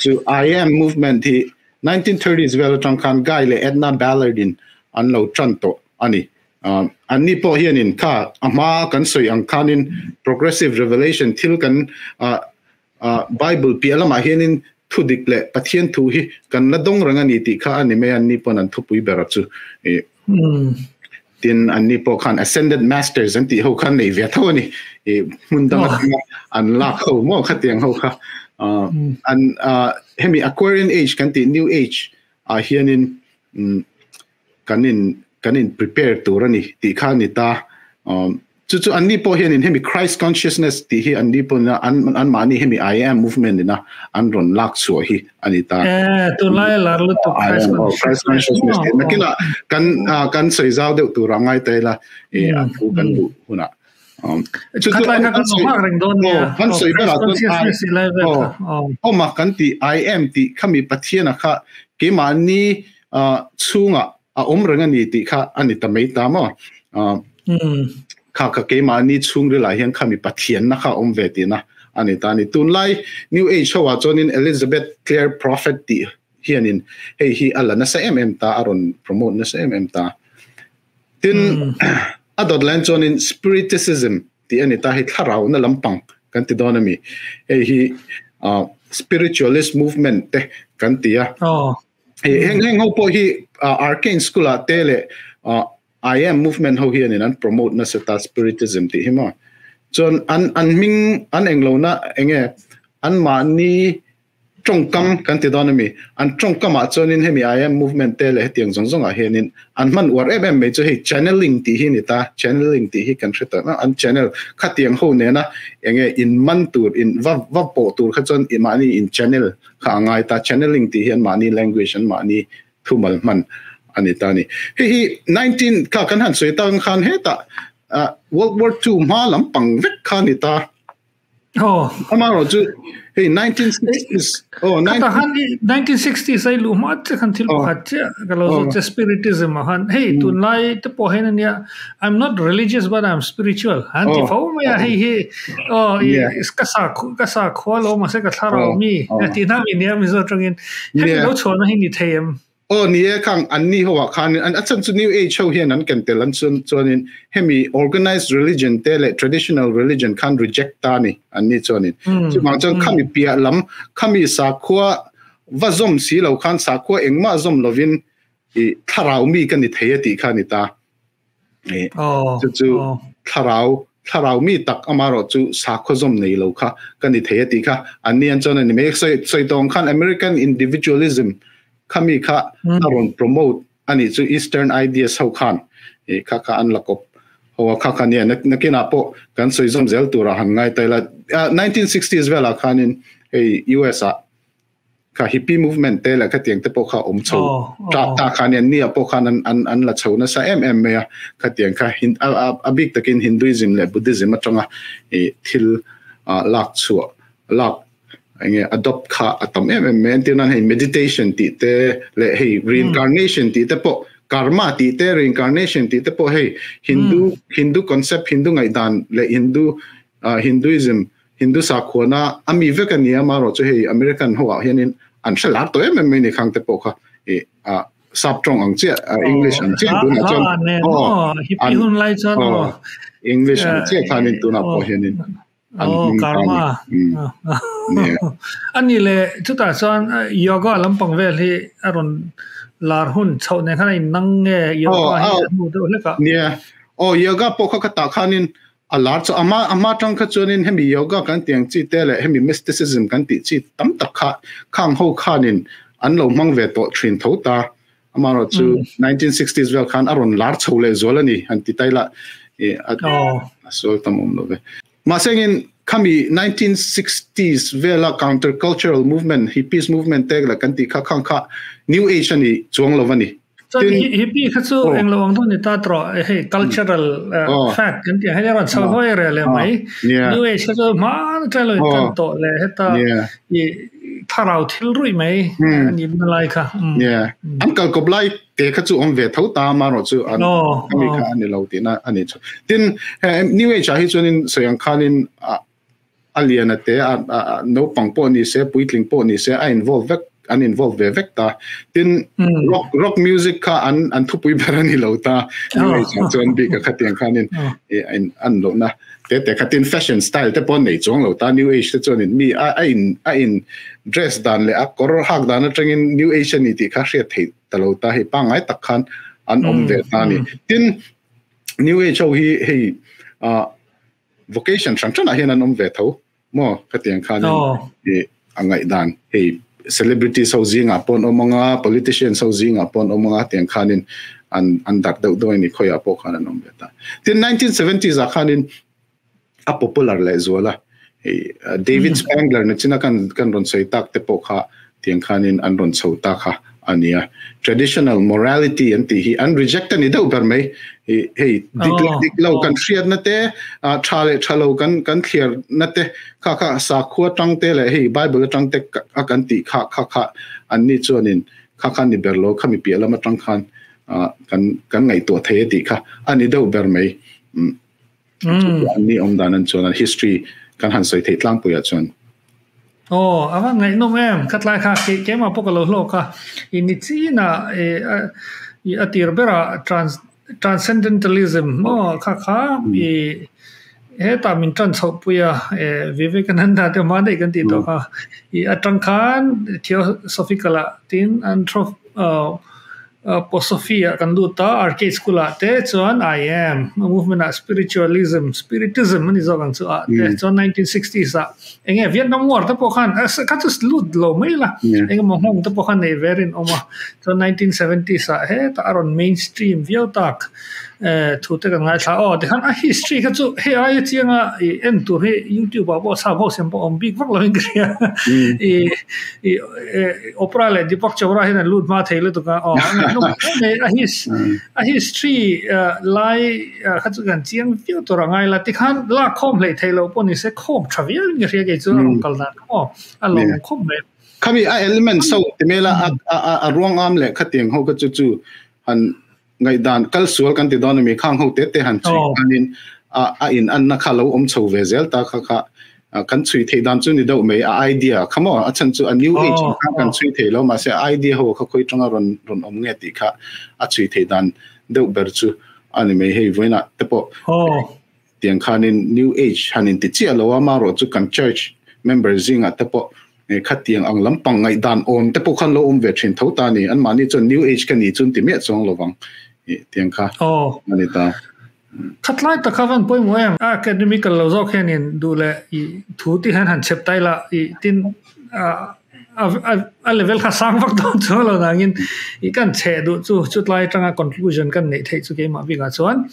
chu I am movement hi 1930s vel atang khan Guy leh Edna Ballard in an lo tan tawh a ni an ni pawh hianin kha a hma kan sawi ang khanin progressive revelation thil kan Bible piah lamah hianin thu dik leh Pathian thu hi kan la dawng reng a ni tih kha a ni mai a, anni pawn an thupui ber a chu. Tin, anni pawh khan Ascended Masters an tih ho kha nei ve tho a ni. Hmun dang atanga an lak ho maw khatiang ho kha. An hemi Aquarian Age kan tih New Age ah hianin kan in kan in prepare tur a ni tih kha a ni ta. Chu chu anni pawh hianin hemi Christ consciousness tih hi anni pawhin an an mahni hemi I am movement ina an rawn lak chhuah hi a ni ta. Eh, tunlai a lar lutuk I Christ am, oh, Christ consciousness consciousness maw? tih nakinah kan kan sawi zau deuh tur a ngai ta ila eh a thu kan duh hunah. Chu chu Khatlai an kha an kan sawi hak reng dawn aw nia. kan Oh, sawi Christ berah chuan I consciousness i lai vel aw kha. Oh. awma kan tih I am tih khami Pathiana kha keimahni chhungah a awm reng a ni tih kha a ni ta mai ta maw? Kha kha keimahni chhungrilah hian khami Pathianna kha a awm ve tihna a ni ta a ni. Tunlai New Age ho ah chuanin Elizabeth Clare Prophet tih hianin hei hi a la nasa em em ta, a rawn promote nasa em em ta. Tin, a dawt lain chuanin Spiriticism tih a ni ta, hei thlarauna lampang kan ti dawn a mi. Hei hi Spiritualist movement te kan ti a. Hei heng heng ho pawh hi Arcane School ah te leh I am movement ho hianin an promote nasa ta spiritism tih hi maw. Chuan an an hming an englo na enge an mahni tawngkam kan ti dawn a mi. An tawngkam ah chuanin hemi I am movement te leh hetiang zawng zawng ah hianin an hman uar em em mai chu hei channeling tih hi a ni ta. Channeling tih hi kan hre tawh a, an channel khatiang ho nena enge in man tur in va va pawh tur kha chuan mahni in channel kha a ngai ta, channeling tih hian mahni language an mahni thumal hman a ni ta a ni. Hei hi 19 kha kan han sawi tak ang khan hetah World War II hma lampang vek kha a ni ta. Oh. Amaherawh chu hei 1960s oh 1960s ai luh hma che khan thil pakhat chiah ka lo zawt che spiritism ah khan hei tunlai te pawh hian ania I'm not religious but I'm spiritual han ti fo mai a hei hi oh i ka sa ka sa khua lo mahse ka thlarau mi ti na mi nia Mizo tangin hemi lo chhuahna hi ni thei em? Aw ni e khang an ni ho ah khan an a chan chu new age ho hian an ken tel an chuan chuanin hemi organized religion te leh traditional religion khan reject ta ni an ni chuanin chuvang chuan khami piah lam khami sakhua va zawm si lo khan sakhua engmah zawm lovin i thlarau mi ka ni thei a tih kha a ni ta. Chu chu thlarau thlarau mi tak amarawh chu sakhaw zawm nei lo kha ka ni thei a tih kha an ni an chuan a ni mai. Sawi sawi tawng khan American individualism kha mi kha a rawn promote a nih chu Eastern ideas ho khan i kha kha an la kawp ho a kha kha nia nakinah pawh kan sawi zawm zel turah han ngai ta ila 1960s velah khanin hei US ah kha hippie movement te leh khatiang te pawh kha awm chho ta ta khan an nia pawh khan an an an la chho nasa em em mai a khatiang kha hin a a bik takin Hinduism leh Buddhism atanga i thil lak chhuah lak enge adopt kha a tam em em mai entir nan hei meditation tih te leh hei reincarnation tih te pawh karma tih te reincarnation tih te pawh hei Hindu Hindu concept Hindu ngaihdan leh Hindu Hinduism Hindu sakhuana a mi vek a ni a, amaherawh chu hei American ho ah hianin an hre lar tawh em em mai ni khang te pawh kha i a sap tawng ang chiah English ang chiah tunah chuan aw an hun lai chuan aw English ang chiah khanin tunah pawh hianin an hming ta ni ani le chutah chuan yoga lampang vel hi a rawn lar hun chhoh nen khan a innang nge yoga hi a hmu deuh hlek a nia aw yoga pawh kha ka tah khanin A lar chu ama ama tang kha chuanin hemi yoga kan tih ang chi te leh hemi mysticism kan tih chi tam tak kha khang ho khanin an lo hmang ve tawh thin tho ta. Amaherawh chu 1960s vel khan a rawn lar chho leh zual a ni han ti tai lah i a sual tam awm lo ve. Mahse engin khami 1960s vela countercultural movement hippies movement te leh kan tih kha khang kha new age a ni chuang lo a ni. Chuan hippie kha chu englo ang dawn ni ta tawh hei cultural fact kan tih ang hian a rawn chho hawi reh leh mai. New age kha chu hmaan aṭang lo intan tawh leh heta i thlarau thil ruih mai a ni na lai kha. An kal kawp lai te kha chu awm ve tho ta amaherawh chu an ami kha a ni lo tihna a ni chu. Tin, new age ah hi chuanin sawi ang khanin a lian a te a naupang pawh ni se puitling pawh ni se a involve vek an involve ve vek ta tin rock rock music kha an an thupui ber a ni lo ta new age ah chuan bik a khatiang khanin in an lohna te te kha tin fashion style te pawh nei chuang lo ta new age te chuanin mi a a in a in dress dan leh a kawr hak dan atangin new age a ni tih kha hriat theih ta lo ta hei pangngai tak khan an awm ve ta a ni tin new age ho hi hei vocation hran hranah hian an awm ve tho maw khatiang khanin i a ngaihdan hei Celebrities ho zingah pawh an awm anga, politicians ho zingah pawh an awm anga tiang khanin an an darh deuh deuh a ni khawiah pawh khan an awm ve ta. Tin 1970s ah khanin a popular leh zual a, hei David Spangler na china kan kan rawn sawi tak te pawh kha tiang khanin an rawn chho ta kha a ni a. Traditional morality an tih hi an reject a ni deuh ber mai. Hei dik leh dik lo kan hriatna te, tha leh tha lo kan kan thliarna te kha kha sakhua tang te leh hei Bible atang te a kan tih kha kha kha an ni chuanin kha kha ni ber lo khami piah lam atang khan kan kan ngaihtuah thei a tih kha a ni deuh ber mai. An ni awm dan an chuan an history kan han sawi theih tlangpuiah chuan. Aw, a va ngaihnawm em? Khatlai kha kei keimah pawh ka lo hlawk a, i ni chin ah i i a tir berah trans transcendentalism maw kha kha i hetah min tan chhoh pui a, e Vivekananda te hma daih kan tih tawh kha, i atang khan theosophical ah tin anthrop Posophy ah kan lut a, Arcade School ah te chuan I am movement ah spiritualism, spiritism a ni zawk ang chu ah te chuan 1960s ah eng nge Vietnam War te pawh khan kha chu lut lo mai la eng emaw nghawng te pawh khan nei ve rinawm a, chuan 1970s ah hetah a rawn mainstream viau tak. Thu te kan ngaithla aw tikhan a history kha chu hei aia chianga i en tur hi youtube ah pawh sap ho siam pawh awm bik vak lovin ka hria i i Oprah leh Deepak Chopra hian an lut hma thei lutuk a aw a ngaihnawm hle mai a his a history lai kha chu kan chiang viau tur a ngai la tikhan lak khawm hleih theih loh pawh ni se khawm tha viau in ka hria kei chu a rawn kal dan kha maw a lawm khawp mai. Khami a element so ti mela a a ruang am leh khatiang ho kha chu chu han Ngaihdan kal sual kan ti dawn a mi khang ho te te han chhui khanin a a in anna kha lo awm chho ve zel ta kha kha kan chhui theih dan chu ni deuh mai a idea kha maw a chhan chu a new age kha kan chhui thei lo mahse a idea ho kha khawi tanga rawn rawn awm nge tih kha a chhui theih dan deuh ber chu a ni mai hei vawiinah te pawh tiang khanin new age han in ti chiah lo a marawh chu kan church member zingah te pawh Khatiang ang lampang ngaihdan awm te pawh khan lo awm ve thin tho ta a ni. Anmahni chuan New Age ka ni chu an ti miah chuang lo vang tiang kha a ni ta. Khatlai tak kha van pawimawh em? A academical lo zawk hianin duh leh i thu tih hian han chhep tai la i tin a level kha sang vak dawn chuang lo nangin i kan chheh duh chu chutlai atanga conclusion kan neih theih chu keimah bikah chuan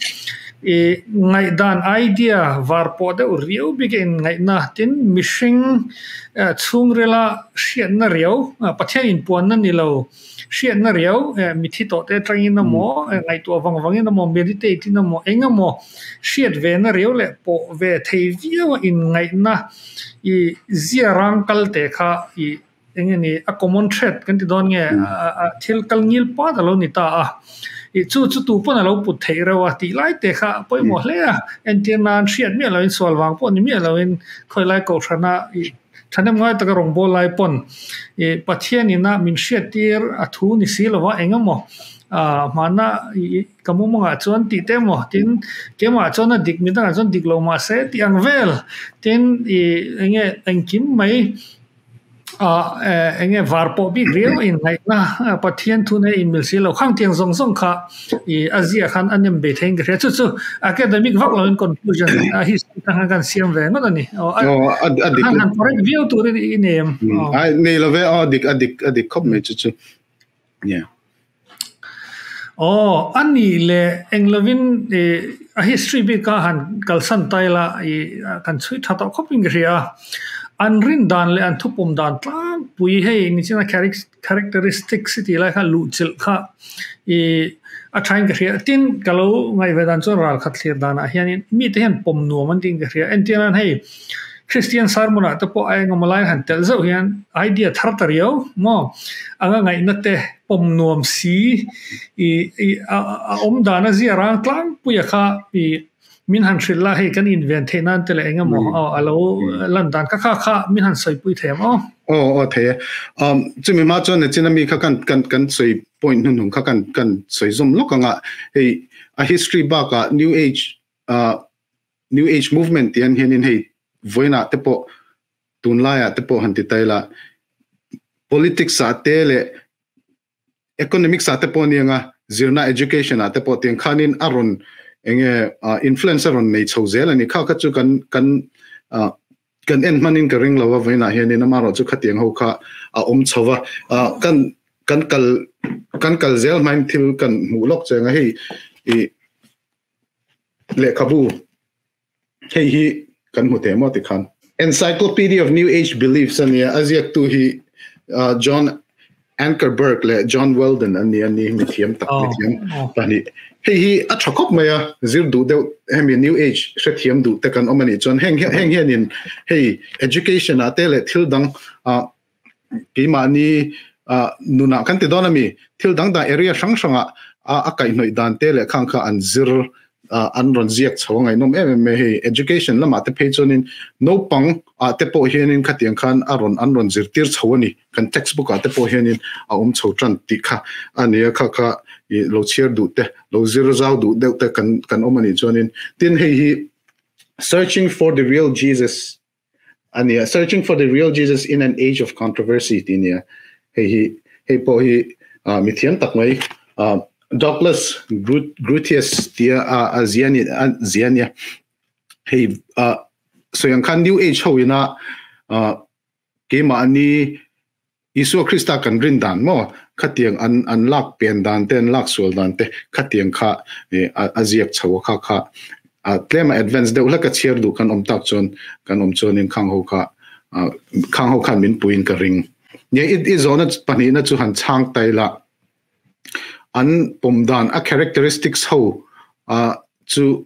I ngaihdan, idea, var pawh deuh riau bik a inngaihna, tin mihring chhungrila hriatna riau, Pathian inpuanna ni lo hriatna riau, mithi tawh te atangin emaw, ngaihtuah vang vangin emaw, meditate in emaw, eng emaw hriat vena riau leh pawh ve thei viau a inngaihna i zia rang kal te kha i eng nge ni a common thread kan ti dawn nge a thil kal ngil pat a lo ni ta a ih chu chu tu pawn a lo put theih reuh a tih lai te kha a pawimawh hle a entir nan hriat miah loin sual vang pawh ni miah loin khawi lai kohhrana ih thahnem ngai taka rawngbâwl lai pawn ih Pathian ina min hriat tir a thu ni si lova eng emaw ah hmana ih ka mumangah chuan tih te emaw tin keimah chuan a dik mi dangah chuan dik lo mahse tih ang vel tin ih eng nge engkim mai. Eng nge var pawh bik riau a inngaihna Pathian thu nei inmil si lo khang tiang zawng zawng kha ih a ziah khan a nem bei theiin ka hria chu chu academic vak loin conclusion a history atang khan kan siam ve ngawt a ni aw a dik han correct viau turin i nei em ai nei lo ve aw dik a dik a dik khawp mai chu chu yeah Aw a nih leh eng lovin ih a history bik a han kalsan ta ila ih kan chhui tha tawh khawpin ka hria a. An rin dan leh an thupawm dan tlangpui hei nichina characteristics i tih lai kha luhchilh kha ih a thain ka hria. Tin ka lo ngaih ve dan chuan ralkhat thlir danah hianin mite hian pawm nuam an tiin ka hria. Entirnan hei Christian sermon ah te pawh a engemaw lai han telh zeuh hian idea thar ta riau maw anga ngaihna te pawm nuam si i i a awm dan a zia rang tlangpuia kha i min han hrilh la hei kan inven theih nan te leh engemaw aw a lo lan dan kha kha kha min han sawipui thei ang aw. Aw aw thei e. Um chumi hma chuan nachin ami kha kan kan kan sawi point hnuhnung kha kan kan sawi zawm lawk anga hei a history bakah new age ah New Age movement tih an hianin hei vawiinah te pawh tunlaiah te pawh han ti ta ila politics ah te leh economics ah te pawh ania nga zirna education ah te pawh tiang khanin a rawn enge influence a rawn nei chho zel a ni. Kha kha chu kan kan. Kan en hmanin ka ring lo a vawiinah hianin amaherawhchu khatiang ho kha a awm chho va, kan kan kal kan kal zel hmain thil kan hmuh lawk cheng a hei ih lehkhabu hei hi kan hmu thei maw tikhan. Encyclopedia of New Age Beliefs a nia, a ziaktu hi John Ankerberg leh John Weldon an ni a ni, mithiam tak mithiam pahnih. Hei hi a tha khawp mai a, zir duh deuh hemi New Age hrethiam duh te kan awm a nih chuan heng heng hianin hei education ah te leh thil dang ah keimahni ah nunah kan ti dawn a mi, thil dang dang area hrang hrangah a kaihhnawih dan te leh khang kha an zir an rawn ziak chho a ngaihnawm em em mai hei education lamah te phei chuanin naupang ah te pawh hianin khatiang khan a rawn an rawn zirtir chho a ni kan textbook ah te pawh hianin a awm chho tan tih kha a ni a kha kha i lo chhiar duh te lo zir zau duh deuh te kan kan awm a nih chuanin tin hei hi searching for the real Jesus a ni a searching for the real Jesus in an age of controversy tih a ni a hei hi hei pawh hi mithiam tak mai Douglas Groothuis tia a zia ni a zia nia hei sawi ang khan new age ho ina keimahni Isua Krista kan rin dan maw khatiang an an lak pen dan te an lak sual dan te khatiang kha a ziak chho a kha kha tlema advance deuh hlek a chhiar duh kan awm tak chuan kan awm chuanin khang ho kha khang ho khan min puiin ka ring. Nge i zawhna pahnihna chu han chhang tai la an pawm dan a characteristics ho chu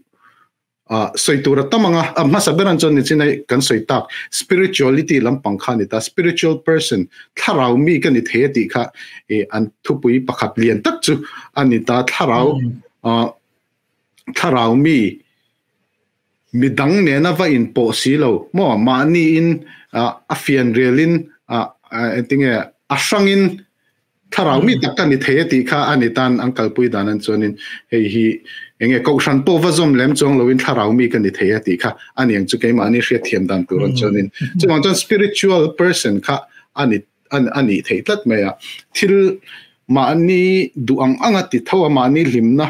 sawi tur a tam ang a, a hmasa ber an chuan nichin a kan sawi tak spirituality lampang kha a ni ta, spiritual person thlarau mi ka ni thei a tih kha ih an thupui pakhat lian tak chu a ni ta, thlarau thlarau mi midang nena va inpawh si lo maw mahni in a fian relin engtinge a hrangin Thlarau mi tak ka ni thei a tih kha a ni tan an kalpui dan an chuanin hei hi enge kohhran pawh va zawm lem chuang loin thlarau mi ka ni thei a tih kha a ni ang chu keimahni hriatthiam dan tur an chuanin chuvang chuan spiritual person kha a ni a nih theih tlat mai a thil mahni duh ang anga ti tho a mahni hlimna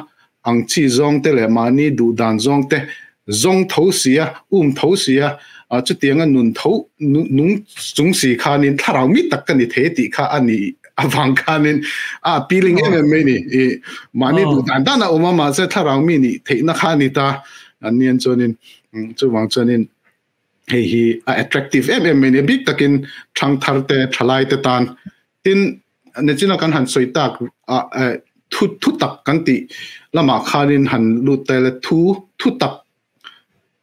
ang chi zawng te leh mahni duh dan zawng te zawng tho si a um tho si a chutianga nun tho nung chung si khanin thlarau mi tak ka ni thei tih kha a ni avang khanin a appealing em em mai ni i mahni duh dan dan a awm a mahse thlarau mi nih theihna kha a ni ta an nian chuanin chuvang chuanin hei hi a attractive em em mai ni bik takin thangthar te thalai te tan tin Nichina kan han sawi tak a thu thu tak kan tih lamah khanin han lut ta ila thu thu tak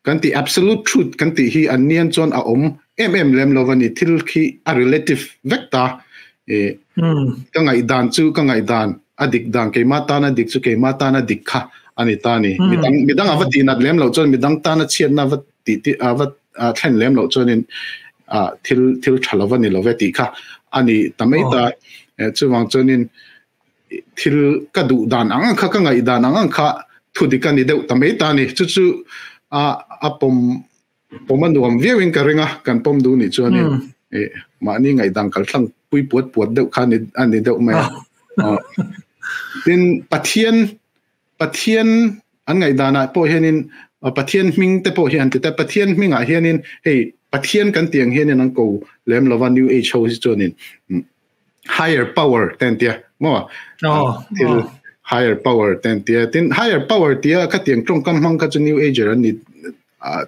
kan tih absolute truth kan tih hi an nian chuan a awm em em lem lo a ni thil khi a relative vek ta e ka ngaihdan chu ka ngaihdan a dik dan keimah tana dik chu keimah tana dik kha a ni ta ni midang midang ava tih nat lem loh chuan midang tana chhiatna ava tih tih ava thlen lem loh chuanin thil thil tha lova ni love tih kha a ni ta mai ta chuvang chuanin thil ka duh dan ang ang kha ka ngaih dan ang ang kha thu dik a ni deuh ta mai ta ni chu chu a a pawm pawm a nuam viau in ka ring a kan pawm duh nih chuanin mahni ngaihdan kal thlang pui puat puat deuh kha a ni deuh mai a tin Pathian Pathian an ngaihdanah pawh hianin Pathian hming te pawh hi an ti ta Pathian hmingah hianin hei Pathian kan tih ang hianin an ko lem lova New Age ho hi chuanin higher power te an tia maw thil higher power te an tia tin higher power tia khatiang tawngkam hmang kha chu New Ager an ni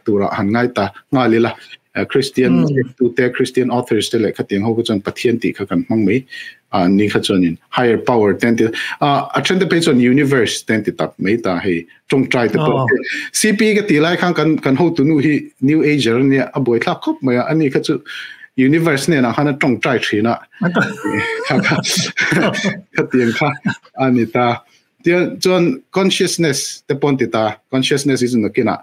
turah han ngai ta nghal ila Christian tu te Christian authors te leh khatiang ho chuan Pathian tih kha kan hmang mai ni kha chuanin higher power ten ti a then te phei chuan universe ten ti tak mai ta hei tawngtai te pawh CP ka ti lai khan kan kan hotu nu hi new ager ania a buai thlak khawp mai a ani kha chu universe nen ah khan a tawngtai thin a khatiang kha ani ta Tiang chuan consciousness te pawn ti ta, consciousness hi chu nakinah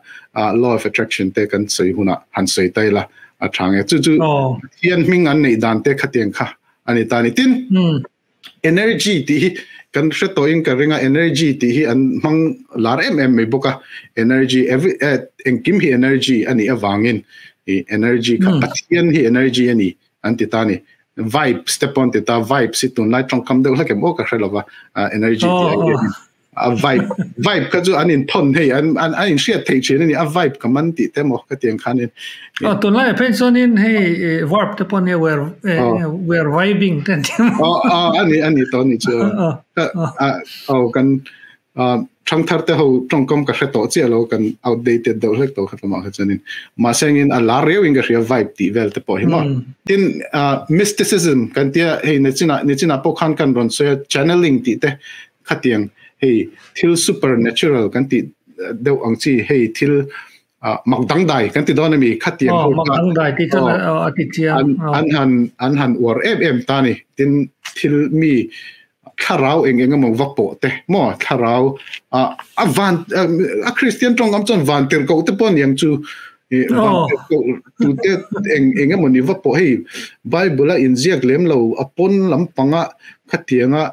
law of attraction te kan sawi hunah han sawi ta ila a tha nge. Chu chu Pathian hming an neih dan te khatiang kha a ni ta a ni. Tin, energy tih hi kan hre tawhin ka ring a, energy tih hi an hmang lar em em mai bawk a. Energy every engkim hi energy a nih avangin energy kha Pathian hi energy a ni an ti ta a ni. Vibes te pawh an ti ta, vibes hi tunlai tawngkam deuh hlek em aw ka hre lova, energy tih ai hian A vibe vibe kha chu an in thon hei an an an in hriat thei thin ani a vibe ka man tih te maw ka tiang khan in. Oh tunlai phei chuanin hei verb te pawh nia we're we're vibing te an ti maw. Oh oh ani ani to ni chu. Oh kan thangthar te ho tawngkam ka hre tawh chiah lo kan outdated deuh hlek tawh kha lamah kha chuanin mahse angin a lar riau in ka hria vibe tih vel te pawh hi maw. Tin mysticism kan tia hei nichina nichina pawh khan kan rawn sawi a channeling tih te Khatiang hei thil supernatural kan tih deuh ang chi hei thil mak dangdai kan ti dawn ami khatiang ho mak dangdai ti chuan a ti chiang an han an han uar em em ta ni tin thil mi thlarau eng eng emaw va pawh te maw thlarau a van a Christian tawng am chuan van tir ko te pawh niang chu van tir ko tu te eng eng emaw ni va pawh hei Bible a inziak lem lo a pawn lampanga khatianga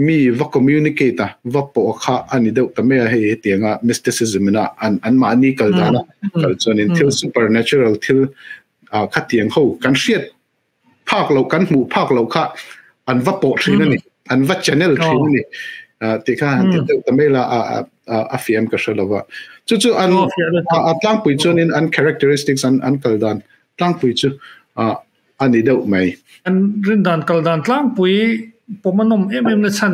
mi va communicate a va pawh kha a ni deuh ta mai a hei hetianga mysticism ina an an mahni kal dan a kal chuanin thil supernatural thil khatiang ho kan hriat phak loh kan hmuh phak loh kha an va pawh thin a ni an va channel thin a ni tih kha han ti deuh ta mai la a a fiam ka hre lova chu chu an a tlangpui chuanin an characteristics an an kal dan tlangpui chu a ni deuh mai. An rindan kal dan tlangpui pawm a nawm em em na chhan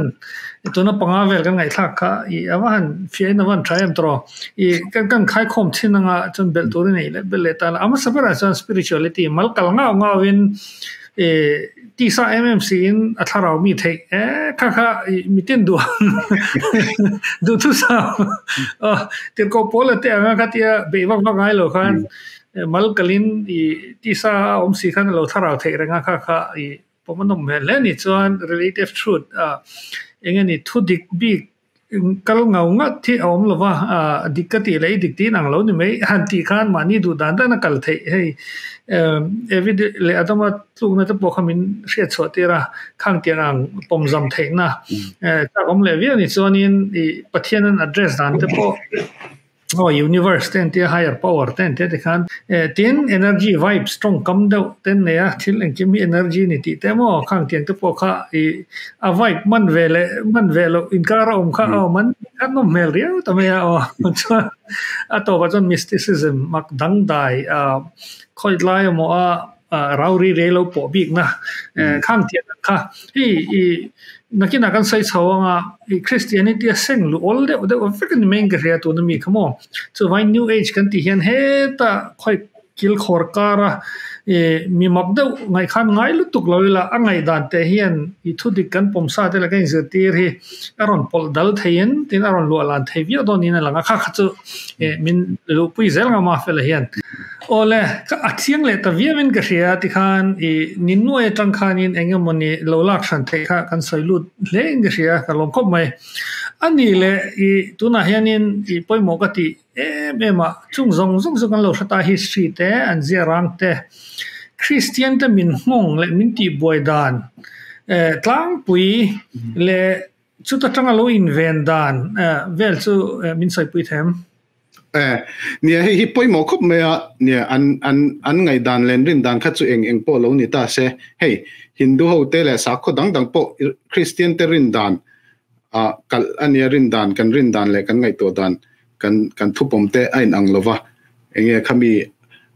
tuna panga vel kan ngaihthlak kha i a va han fiahin a va han tha em tawh i kan kan khaikhawm thin anga chuan belh tur i neih leh belh leh tan a hmasa berah chuan spirituality mal kal ngau ngau in i tisa em em siin a thlarau mi theih e kha kha i mitin duh duhthusam tirhkoh pawl a te anga khatia beih vak vak ngai lo khan Mal kalin i tisa a awm si khan a lo thlarau theih reng a, kha kha i pawm a nawm hmel hle a ni. Chuan relative truth ah eng nge ni thu dik bik kal ngau ngat hi a awm lo va, a dik ka tih leh i dik tiin ang lo ni mai han tih khan mahni duh dan dan a kal theih hei. Evi leh Adama tlukna te pawh kha min hriat chhuah tir a, khang tiang ang pawmzam theihna chak awm leh viau a ni. Chuanin i Pathian an address dan te pawh Aw universe te an tia higher power te an tia tikhan tin energy vibes tawngkam deuh te an nei a thil engkim hi energy a ni tih te maw khang tiang te pawh kha ih a vibe man ve leh man ve loh inkar a awm kha aw man kha nawm hmel riau ta mai a aw chuan a tawpah chuan mysticism mak dangdai ah khawi lai emaw a rau ri rei lo pawh bikna khang tiang ang kha hei ih Nakinah kan sawi chho anga i Christianity a seng luh awl deuh deuh vek a ni mai in ka hria tuna mi kha maw. Chuvangin New Age kan tih hian hetah khawi kilkhawr kara i mi mak deuh ngaihkhan ngai lutuk lo ila a ngaihdan teh hian i thudik kan pawmsa te leh kan inzirtir hi a rawn pawlh dal theiin tin a rawn luah lan thei viau dawn niin a lang a, kha kha chu min luhpui zel ngam a fela hian. Awle, ka a chiang leh ta viauin ka hria tikhan i ni nuai atang khanin eng emawni lo lak hran theih kha kan sawi lut hle in ka hria, ka lawm khawp mai. A ni leh i tunah hianin i pawimawh ka tih em em a, chung zawng zawng chu kan lo hre ta history te, an zia rang te, Kristian te min nghawng leh min tihbuai dan tlangpui leh Chuta tanga lo inven dan vel chu min sawipui thei em? Eh, nia hei hi pawimawh khawp mai a, nia an an an ngaihdan leh an rin dan kha chu eng eng pawh lo ni ta se, hei Hindu ho te leh sakhaw dang dang pawh Kristian te rin dan ah kalh a nia rin dan kan rin dan leh kan ngaihtuah dan kan kan thupawm te a inang lo va, eng nge khami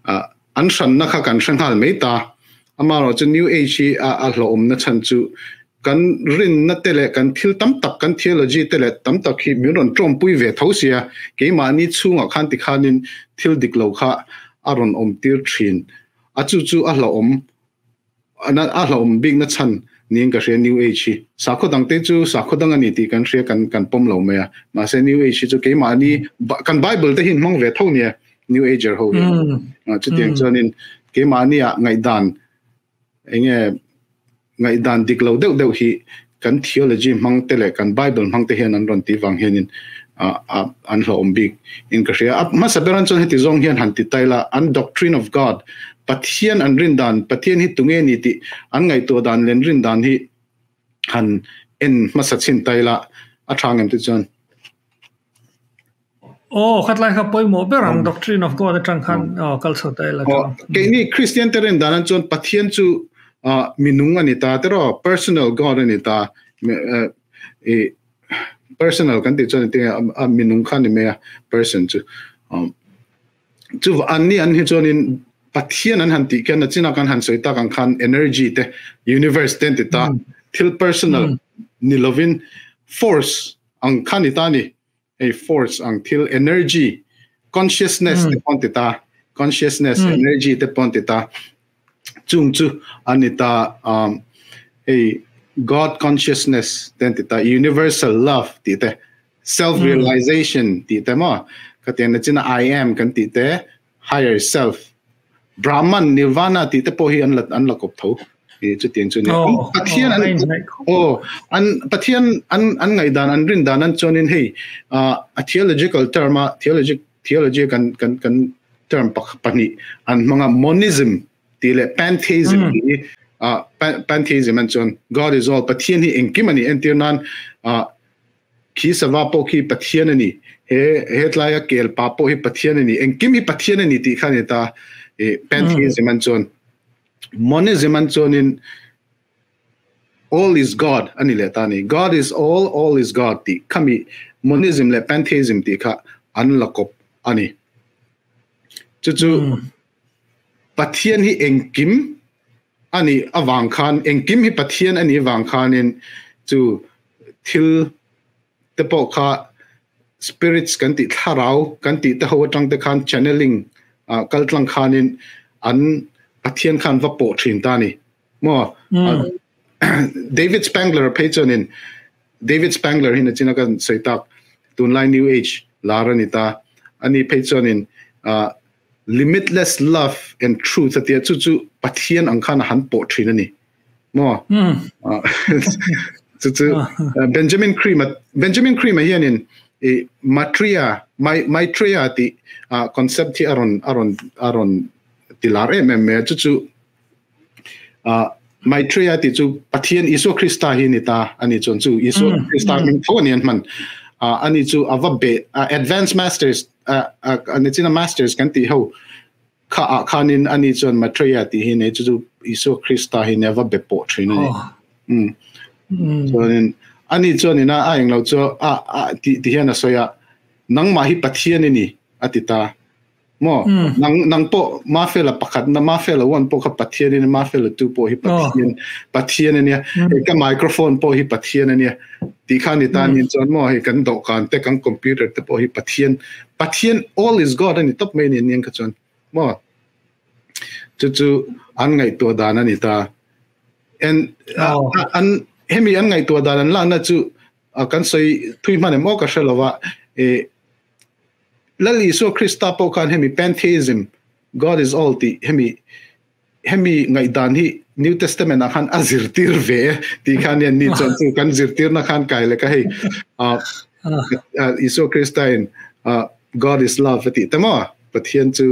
ah an hranna kha kan hre nghal mai ta, amaherawh chu New Age hi a a hlawhawmna chhan chu Kan rinna te leh kan thil tam tak, kan theology te leh tam tak hi min rawn tawmpui ve tho sia, keimahni chhungah khan tikhanin thil dik lo kha a rawn awm tir thin a, chu chu a hlauhawm a hlauhawm bikna chhan niin ka hria New Age hi. Sakhaw dang te chu sakhaw dang a ni tih kan hria kan kan pawm lo mai a, mahse New Age hi chu keimahni kan Bible te hi an hmang ve tho nia New Ager ho hi, chutiang chuanin keimahni ah ngaihdan Enge ngaihdan dik lo deuh deuh hi kan theology hmang te leh kan Bible hmang te hian an rawn tih vang hianin an hlawhawm bik in ka hria. A hmasa ber an chuan heti zawng hian han ti tai la, an doctrine of God, Pathian an rin dan, Pathian hi tunge ni tih an ngaihtuah dan leh an rin dan hi han en hmasa chhin tai la, a tha ngem te chuan. Aw, khatlai kha pawimawh ber ang Doctrine of God atang khan aw kal chho ta ila chuan. Keini Christian te rin dan an chuan Pathian chu minung ani ta tiraw, personal God ani ta. E Personal kan ti chuan tinge a minung kha ni mai a person chu. Chu an ni an hi chuanin Pathian an han tih khian nachina kan han sawi tak ang khan energy te universe te an ti ta. Thil personal ni lovin force ang kha ni ta ni. Hei force ang thil energy consciousness te pawh an ti ta. Consciousness energy te pawh an ti ta. Chung chu an ni ta hei God consciousness te an ti ta universal love tih te self realization tih te maw khatiang nachina I am kan tih te higher self Brahman nirvana tih te pawh hi an la an la kawp tho i chutiang chu ni Pathian an aw an Pathian an an ngaihdan an rin dan an chuanin hei a theological term a theology theology kan kan kan term pahnih an hmanga monism tih leh pantheism tih hi pantheism an chuan God is all Pathian hi engkim ani entir nan khi sava pawh khi Pathian ani he hetlaia kel pa pawh hi Pathian ani engkim hi Pathian ani tih kha ani ta pantheism an chuan monism an chuanin all is God ani leh ta ani God is all all is God tih khami monism leh pantheism tih kha an la kawp ani chu chu Pathian hi engkim ani avang khan engkim hi Pathian ani avang khanin chu thil te pawh kha spirits kan tih thlarau kan tih te ho atang te khan channeling kal tlang khanin an Pathian khan va pawh thin ta ni maw David Spangler phei chuanin David Spangler hi nachina kan sawi tak tunlai new age lar ani ta ani phei chuanin limitless love and truth atia chu chu Pathian ang khan a han pawh thin ani maw chu chu Benjamin Cream Benjamin Cream a hianin i Maitreya Maitreya ti concept hi aron aron aron tilar em em me chu chu Maitreya ti chu Pathian Isua Krista hi ni ta ani chuan chu Isua Krista hming tho ani an hman ani chu ava be advanced masters ani china masters kan ti ho kha a khanin ani chuan Maitreya ti hi ne chu chu Isua Krista hi ne ava be pawh thin ani chuanin ani chuan ina a englo chu a ti ti hian a sawi a nangmah hi Pathian i ni a ti ta Maw? Nang nang pawh Mafela pakhat na Mafela 1 pawh kha Pathian in Mafela 2 pawh hi Pathian Pathian ania. Hei ka microphone pawh hi Pathian ania. Tih kha ni ta nin chuan maw hei kan dawhkan te kan computer te pawh hi Pathian Pathian all is God ani tawp mai ni aniang kha chuan maw? Chu chu an ngaihtuah dan ani ta. And an hemi an ngaihtuah dan an lakna chu kan sawi thui hman em aw ka hre lova e Lal Isua Krista pawh khan hemi pantheism, God is all tih hemi hemi ngaihdan hi New Testament ah khan a zirtir ve e tih khan hian ni chuan chu kan zirtirna khan kai leh ka hei Isua Krista in God is love a tih te maw Pathian chu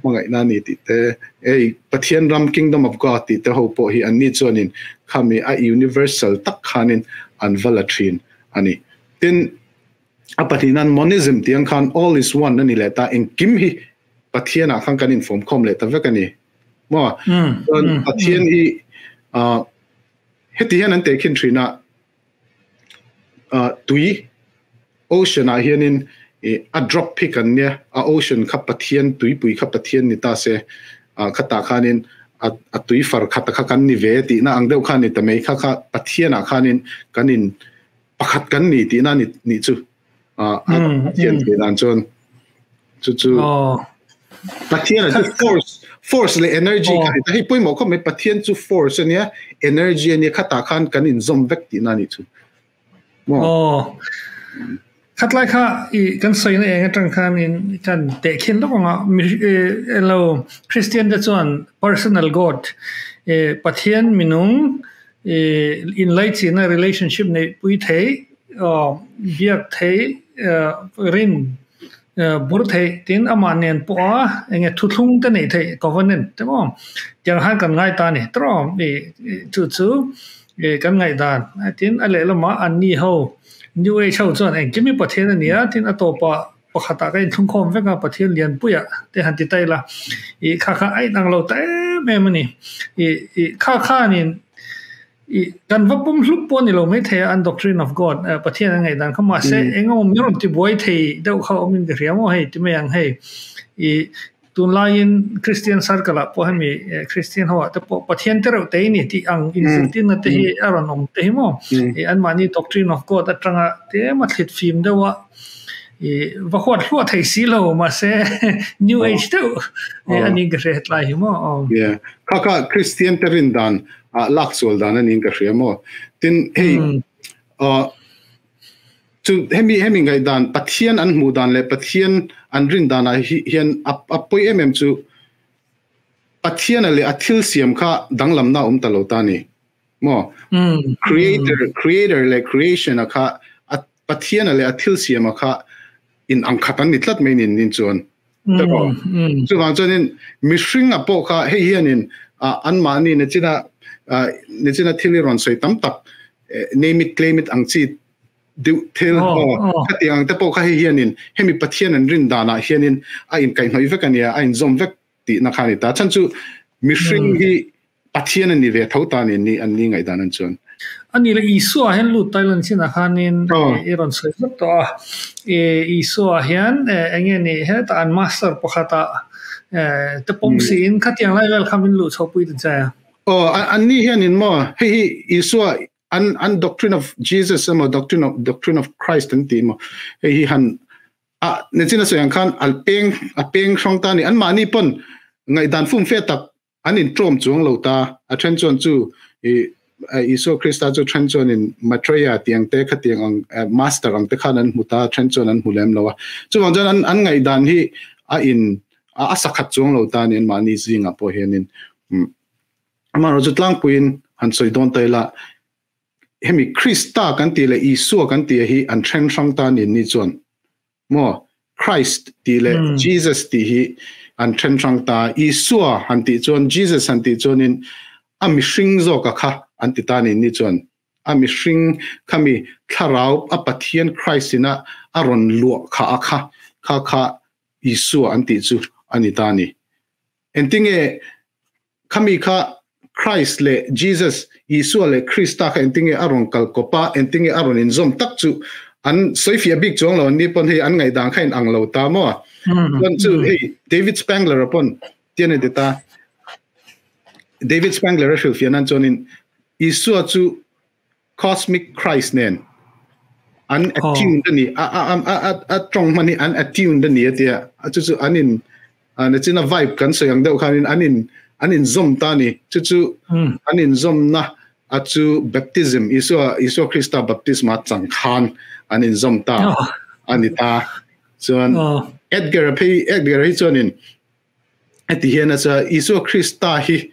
hmangaihna a ni tih te hei Pathian ram Kingdom of God tih te ho pawh hi an ni chuanin khami a universal tak khanin an va la thin a ni. Tin, A pahnihna'n monism tih ang khan all is one a ni leh ta, engkim hi Pathianah khan kan infawmkhawm leh ta vek a ni. Maw? Chuan Pathian hi heti hian an tehkhin thin a, tui, ocean ah hianin a drop hi kan nia, a ocean kha Pathian, tuipui kha Pathian ni ta se, khatah khanin a tui far khat kha kan ni ve tihna ang deuh kha a ni ta mai, kha kha Pathianah khanin kan in pakhat kan ni tihna ni nih chu a Pathian tih dan chuan chu chu Pathian chu force force leh energy kha ni ta hei pawimawh khawp mai Pathian chu force ania energy ania khatah khan kan inzawm vek tihna nih chu maw Khatlai kha i kan sawina eng atang khan in kan tehkhin lawk anga lo Christian te chuan personal God Pathian minung inlaichinna relationship neih pui thei biak thei rin bur thei tin amah nen pawha eng nge thuthlung te neih theih covenant te maw tiang khan kan ngai ta a ni tawh chu chu kan ngaihdan tin a lehlamah anni ho new age ho chuan engkim hi Pathian a ni a tin a tawpah pakhatah ka inthlungkhawm vek a Pathian lianpuiah te han ti ta ila ih kha kha a inang lo ta em em a ni ih ih kha khanin I kan va pawm hlup pawh a ni lo maithei a, an doctrine of God, Pathian an ngaih dan kha mahse engemaw min rawn ti buai thei deuh kha awmin ka hria maw hei ti mai ang hei. I tunlaiin Christian circle ah pawh hemi Christian ho ah te pawh Pathian te reuh te i ni tih ang inzirtirna te hi a rawn awm te hi maw. I anmahni doctrine of God atanga tlem a thlit fim deuh a i va huat hluah thei si lo mahse new age deuh a niin ka hria hetlai hi maw. Yeah, kha kha Christian te rin dan a lak sual dan anin ka hria maw tin hei chu hemi hemi ngai dan Pathian an hmuh dan leh Pathian an rin dan ah hian a pawi em em chu Pathian a leh a thil siam kha danglam na awm ta lo ta ni maw creator creator leh creation a kha Pathian a leh a thil siam a kha in ang khat an ni tlat mai nin nin chuan chuvang chuanin mihring a pawh kha hei hianin anmahni nichina nichina thil i rawn sawi tam tak name it claim it ang chi deuh thil khatiang ang te pawh kha hei hianin hemi Pathian an rin danah hianin a inkaihhnawih vek ania a inzawm vek tihna kha a ni ta. Chhan chu mihring hi Pathian a ni ve tho ta ni ni an ni ngaihdan an chuan. A ni le Isua hian lut Thailand chinah khanin i rawn sawi vek tawh a. Isua hian eng nge ni hetah an master pakhata te pawm siin khatiang lai vel kha min luh chhohpui ta che. Aw, an ni hianin maw hei hi Isua an an doctrine of Jesus emaw doctrine of doctrine of Christ an ti maw hei hi han a nichin a sawi ang khan a peng a peng hrang ta ni anmahni pawn ngaihdan fum fe tak an in tawm chuang lo ta a then chuan chu i Isua Krista chu then chuan in Maitreya tiang te kha tiang ang master ang te khan an hmu ta then chuan an hmu lem lo a chuvang chuan an an ngaihdan hi a in a sakhat chuang lo ta ni anmahni zingah pawh hianin amaherawhchu tlangpuiin han sawi dawn ta ila hemi Krista kan tih leh Isua kan tih hi an then hrang ta ni ni chuan maw Christ tih leh Jesus tih hi an then hrang ta Isua han tih chuan Jesus han tih chuanin a mihring zawka kha an ti ta ni ni chuan a mihring khami thlarau a Pathian Christ ina a rawn luah kha a kha kha kha Isua an tih chu ani ta ni entinge Khami kha Christ leh Jesus, Isua leh Krista kha engtinge a rawn kal kawp a, engtinge a rawn inzawm tak chu an sawifiah bik chuang lo. Anni pawn hei an ngaihdan kha in ang lo ta maw? Chuan chu hei David Spangler-a pawn tian a ti ta. David Spangler-a hrilhfiah nan chuanin Isua chu Cosmic Christ nen an attuned a ni a a a a a tawng hman hi an attuned a ni a tia a chu chu an in nachina vibe kan sawi ang deuh khanin an in an in zawm ta ni chu chu an in zawmna a chu baptism Isua Isua Krista baptisma chang khan an in zawm ta ani ta chuan Edgar phei Edgar hi chuanin heti hian a chuan Isua Krista hi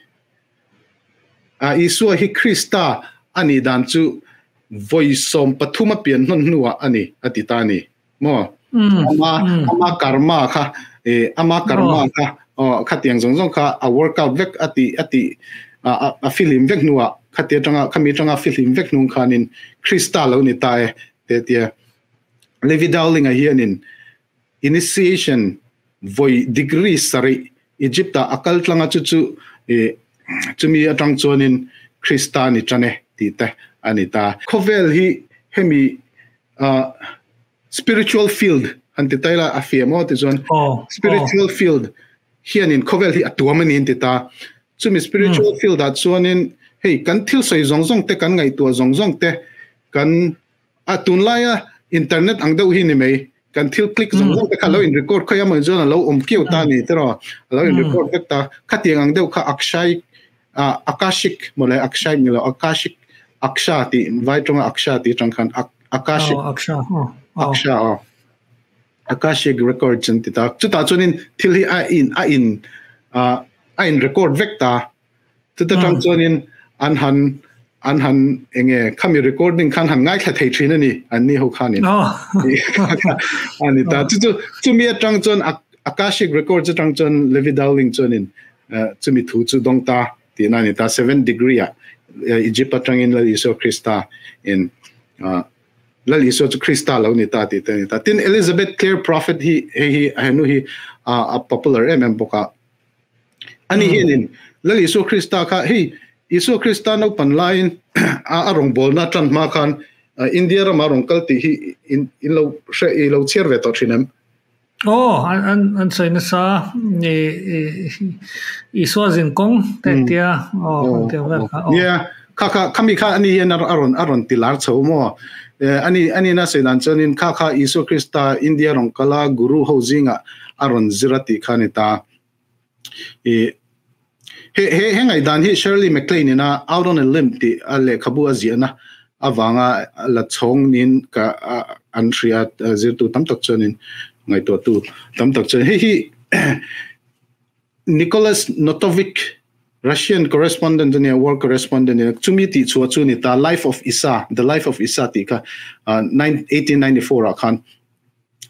a Isua hi Krista a nih dan chu vawi 13 a pian hnawn hnuah a ni a ti ta a ni maw ama ama karma kha e ama karma kha aw khatiang zawng zawng kha a workout vek a ti a ti a fihlim vek hnuah khatia tanga khami tanga fihlim vek hnung khanin Krista lo ni ta e te tia Levi Dowling a hianin initiation vawi degree sarih Egypt ah a kal tlang a chu chu ih chumi atang chuanin Krista ni tan e tih te a ni ta. Khawvel hi hemi ah spiritual field han ti ta ila a fiah maw ti chuan spiritual field hianin khawvel hi a tuam a ni an ti ta. Chumi spiritual field ah chuanin hei kan thil sawi zawng zawng te kan ngaihtuah zawng zawng te kan A tunlaia internet ang deuh hi ni mai. Kan thil click zawng zawng te kha lo in record khawi amaw chuan a lo awm kiau ta ni tiraw. A lo in record vek ta. Khatiang ang deuh kha Akshay Akashic mawle Akshay ni lo Akashic Aksha tih vai tawnga Aksha tih atang khan Akashic Aksha aw Akashic records an ti ta. Chutah chuanin thil hi a in a in a in record vek ta. Chuta tang chuanin an han an han enge khami recording khan han ngaithla thei thin ani an ni ho khanin ani ta chu chu chumi atang chuan Akashic records atang chuan Levi Dowling chuanin chumi thu chu dawng ta tihna ani ta 7 degree a Egypt atangin Lal Isua Krista in Lal Isua chu Krista lo ni ta tih te ani ta tin Elizabeth Clare Prophet hi hei hi henu hi a popular em em bawk a Ani hianin Lal Isua Krista kha hei Isua Krista naupan laiin a rawngbawlna tan hma khan India rama rawn kal tih hi in in lo hre i lo chhiar ve tawh thin em? Aw, an an an sawi nasa i i Isua zin kawng te tia aw kan ti ang vel kha aw. Nia, kha kha khami kha ani hian a rawn a rawn ti lar chho maw? Ani ani na sawi dan chuanin kha kha Isua Krista India rawn kal a guru ho zingah a rawn zir a tih kha a ni ta. I he he he ngaihdan hi Shirley MacLaine ina Out on a Limb tih a lehkhabu a ziahna avanga la chhawng niin ka an hria zirtu tam tak chuanin ngaihtuahtu tam tak chuan hei hi Nicholas Notovich Russian correspondent ania war correspondent ania chumi tih chhuah chu ni ta Life of Isa The Life of Isa tih kha 1894 ah khan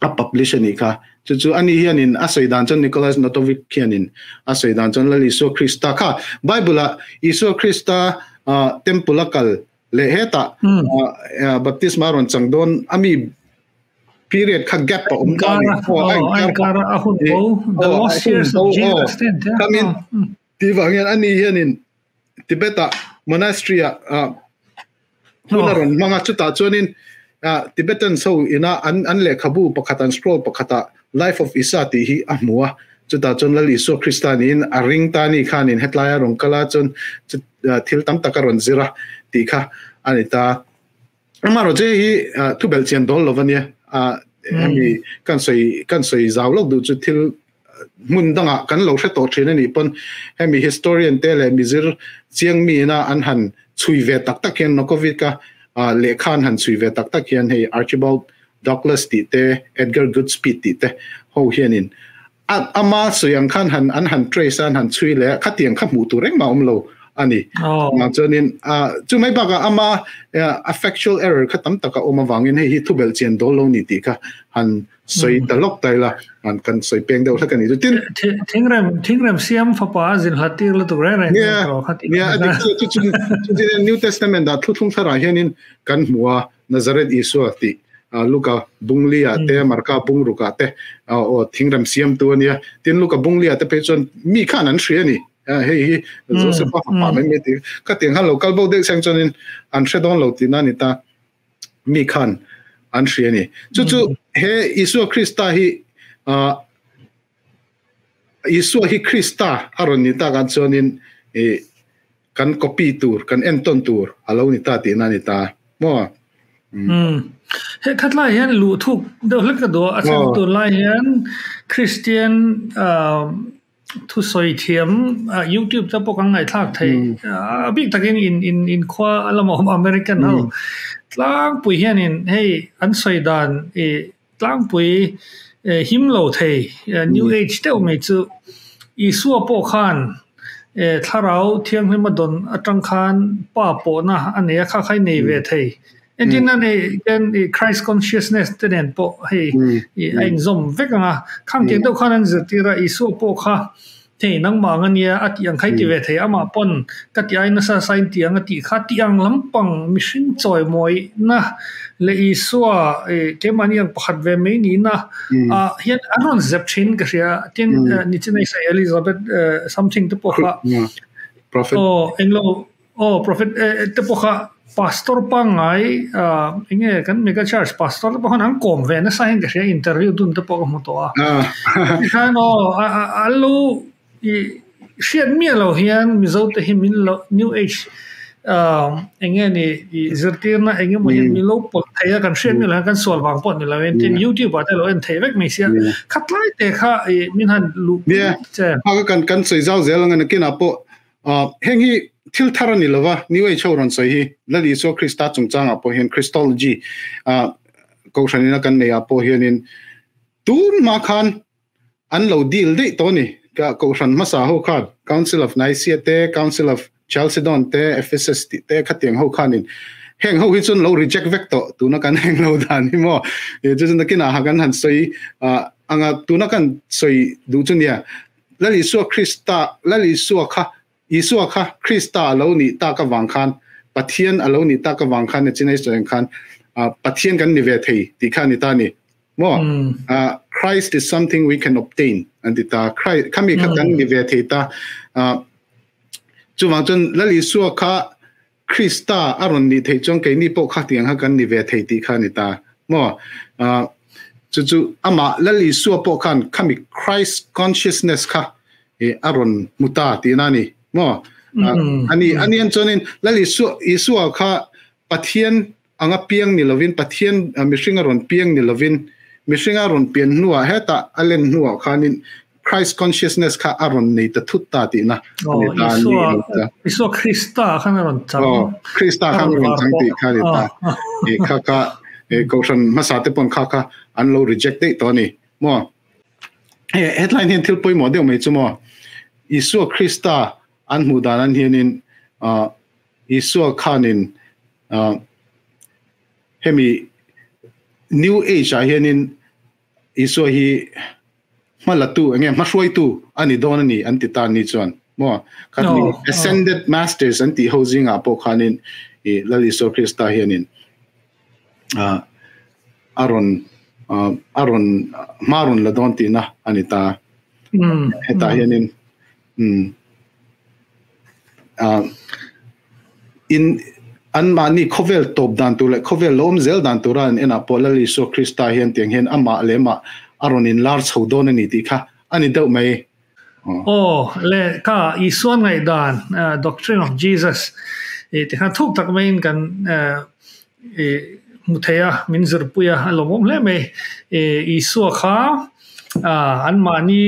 a publish a nih kha. Chu chu ani hianin a sawi dan chuan Nicholas Notovich hianin a sawi dan chuan Lal Isua Krista kha Bible ah Isua Krista temple a kal leh hetah baptisma a rawn chang dawn a mi period kha gap a awm ta a ni. A inkar a hun bo the lost years of Jesus te an tia. Khamin tih vang hian ani hianin Tibet ah monastery ah hun a rawn hmang a, chutah chuanin Tibetans ho ina an an lehkhabu pakhat an scroll pakhatah Life of Isa tih hi a hmu a, chutah chuan Lal Isua Krista niin a ring ta ni khanin hetlai a rawn kal a, chuan thil tam tak a rawn zir a tih kha a ni ta. Amaherawhchu hei hi thubelh chian dawl lo a nia, hemi kan sawi kan sawi zau lawk duh chu thil hmun dangah kan lo hre tawh thin a nih pawn hemi historian te leh mizir chiang mi ina an han chhui ve tak tak hian Nokovic-a lehkha an han chhui ve tak tak hian hei Archibald Douglas tih te Edgar Goodspeed tih te ho hianin a ama sawi ang khan han an han trace a an han chhui leh a khatiang kha hmuh tur engmah a awm lo a ni. Chuanin chu mai bakah ama a factual error kha tam tak a awm avangin hei hi thubelh chian dawl lo ni tih kha han soi ta lok tai la an kan soi peng deuh hlek ani chu tin thingrem thingrem siam fapa zin hlat tir lutuk reng reng nia dik chu chu chu New Testament da thuthlung thara hianin kan hmua Nazareth Isua ti Luka bunglia te Marka bungruka te o thingrem siam tu ania tin Luka bunglia te phei chuan mi khan an hria ni hei hi Joseph pa fapa mai mai ti ka tiang han lo kal bo deuh seng chuanin an hre dawn lo ti na ni ta mi khan an hria ni. Chu chu he Isua Krista hi uh, Isua hi Krista a rawn ni tak ah chuanin i kan copy tur, kan enton tur a lo ni ta tihna a ni ta maw? Mm. He khatlai hian luh thuk deuh hlek ka duh a, a chhan tur lai hian Christian uh, Thusawi thiam YouTube te pawh kan ngaihthlak thei a bik takin in in in khua a lama awm American ho tlangpui hianin hei an sawi dan i tlangpui him lo thei new age deuh mai chu Isua pawh khan thlarau thianghlim a dawn atang khan pa pawhna a nei a kha kha i nei ve thei. Entin nan hei hian i Christ consciousness te nen pawh hei i a inzawm vek ang a, khang tiang deuh khan an zirtir a, Isua pawh kha hei nangmah ang ania a tih ang kha i ti ve thei, amah pawn ka ti ai nasa nasa in ti ang a tih kha tih ang lampang mihring chawimawina leh Isua i keimahni ang pakhat ve mai nihna ah hian an rawn zep thin ka hria, tin nichinai sawi Elizabeth something te pawh kha aw englo Aw Prophet te pawh kha Pastor pangngai eng nge kan mega church pastor te pawh khan an kawm ve nasa hian ka hria interview dun te pawh ka hmu tawh a. Tikhan aw a lo i hriat miah lo hian Mizo te hi min lo new age eng nge ni i zirtirna eng emaw hian min lo pawlh thei a kan hriat miah lo hian kan sual vang pawh ni lo in tin youtube ah te lo en thei vek mai sia khatlai te kha i min han luh che. Kan kan sawi zau zel ang a nakinah pawh Heng hi thil thar a ni lo va, New Age ho rawn sawi hi Lal Isua Krista chungchangah pawh hian Christology kohhran ina kan neihah pawh hianin tun hma khan an lo deal daih tawh a ni. Kohhran hmasa ho khan Council of Nicaea te, Council of Chalcedon te, Ephesus tih te khatiang ho khanin heng ho hi chuan lo reject vek tawh tuna kan heng lo dan hi maw. Chu chu nakinah kan han sawi anga tuna kan sawi duh chu nia. Lal Isua Krista, Lal Isua kha, Isua kha Krista a lo nih tak avang khan, Pathian a lo nih tak avang khan, Nichinai sawi ang khan, Pathian kan ni ve thei tih kha a ni ta a ni. Maw? Christ is something we can obtain an ti ta. Christ, khami kha kan ni ve thei ta. Chuvang chuan Lal Isua kha. Krista a rawn nih theih chuan keini pawh kha tiang kha kan ni ve thei tih kha a ni ta maw? Chu chu amah Lal Isua pawh khan khami Christ consciousness kha a rawn hmu ta tihna a ni maw? Ani ani an chuanin Lal Isua Isua kha Pathian anga piang ni lovin Pathian mihringa rawn piang ni lovin mihringa rawn pian hnuah hetah a len hnuah khanin Christ consciousness kha a rawn nei ta thut ta tihna a ni ta a ni lo ta. Isua Krista khan a rawn chang. Aw, Krista khan a rawn chang tih kha a ni ta. E kha kha e kohhran hmasa te pawn kha kha an lo reject daih tawh a ni maw. He hetlai hian thil pawimawh deuh mai chu maw Isua Krista an hmuh dan an hianin Isua khanin hemi New Age ah hianin Isua hi hmalatu enge hmahruaitu a ni dawn a ni an ti ta ni chuan maw khat ni ascended masters an tih ho zingah pawh khanin i Lal Isua Krista hianin a rawn a rawn hma rawn la dawn tihna a ni ta hetah hianin In anmahni khawvel tawp dan tur leh khawvel lo awm zel dan tura an enah pawh Lal Isua Krista hian tiang hian amah leh amah a rawn inlar chho dawn a ni tih kha a ni deuh mai. Aw le ka Isua ngaihdan, Doctrine of Jesus, ti khan thuk tak maiin kan hmu thei a, min zirpui a, a lawmawm hle mai. Isua kha anmahni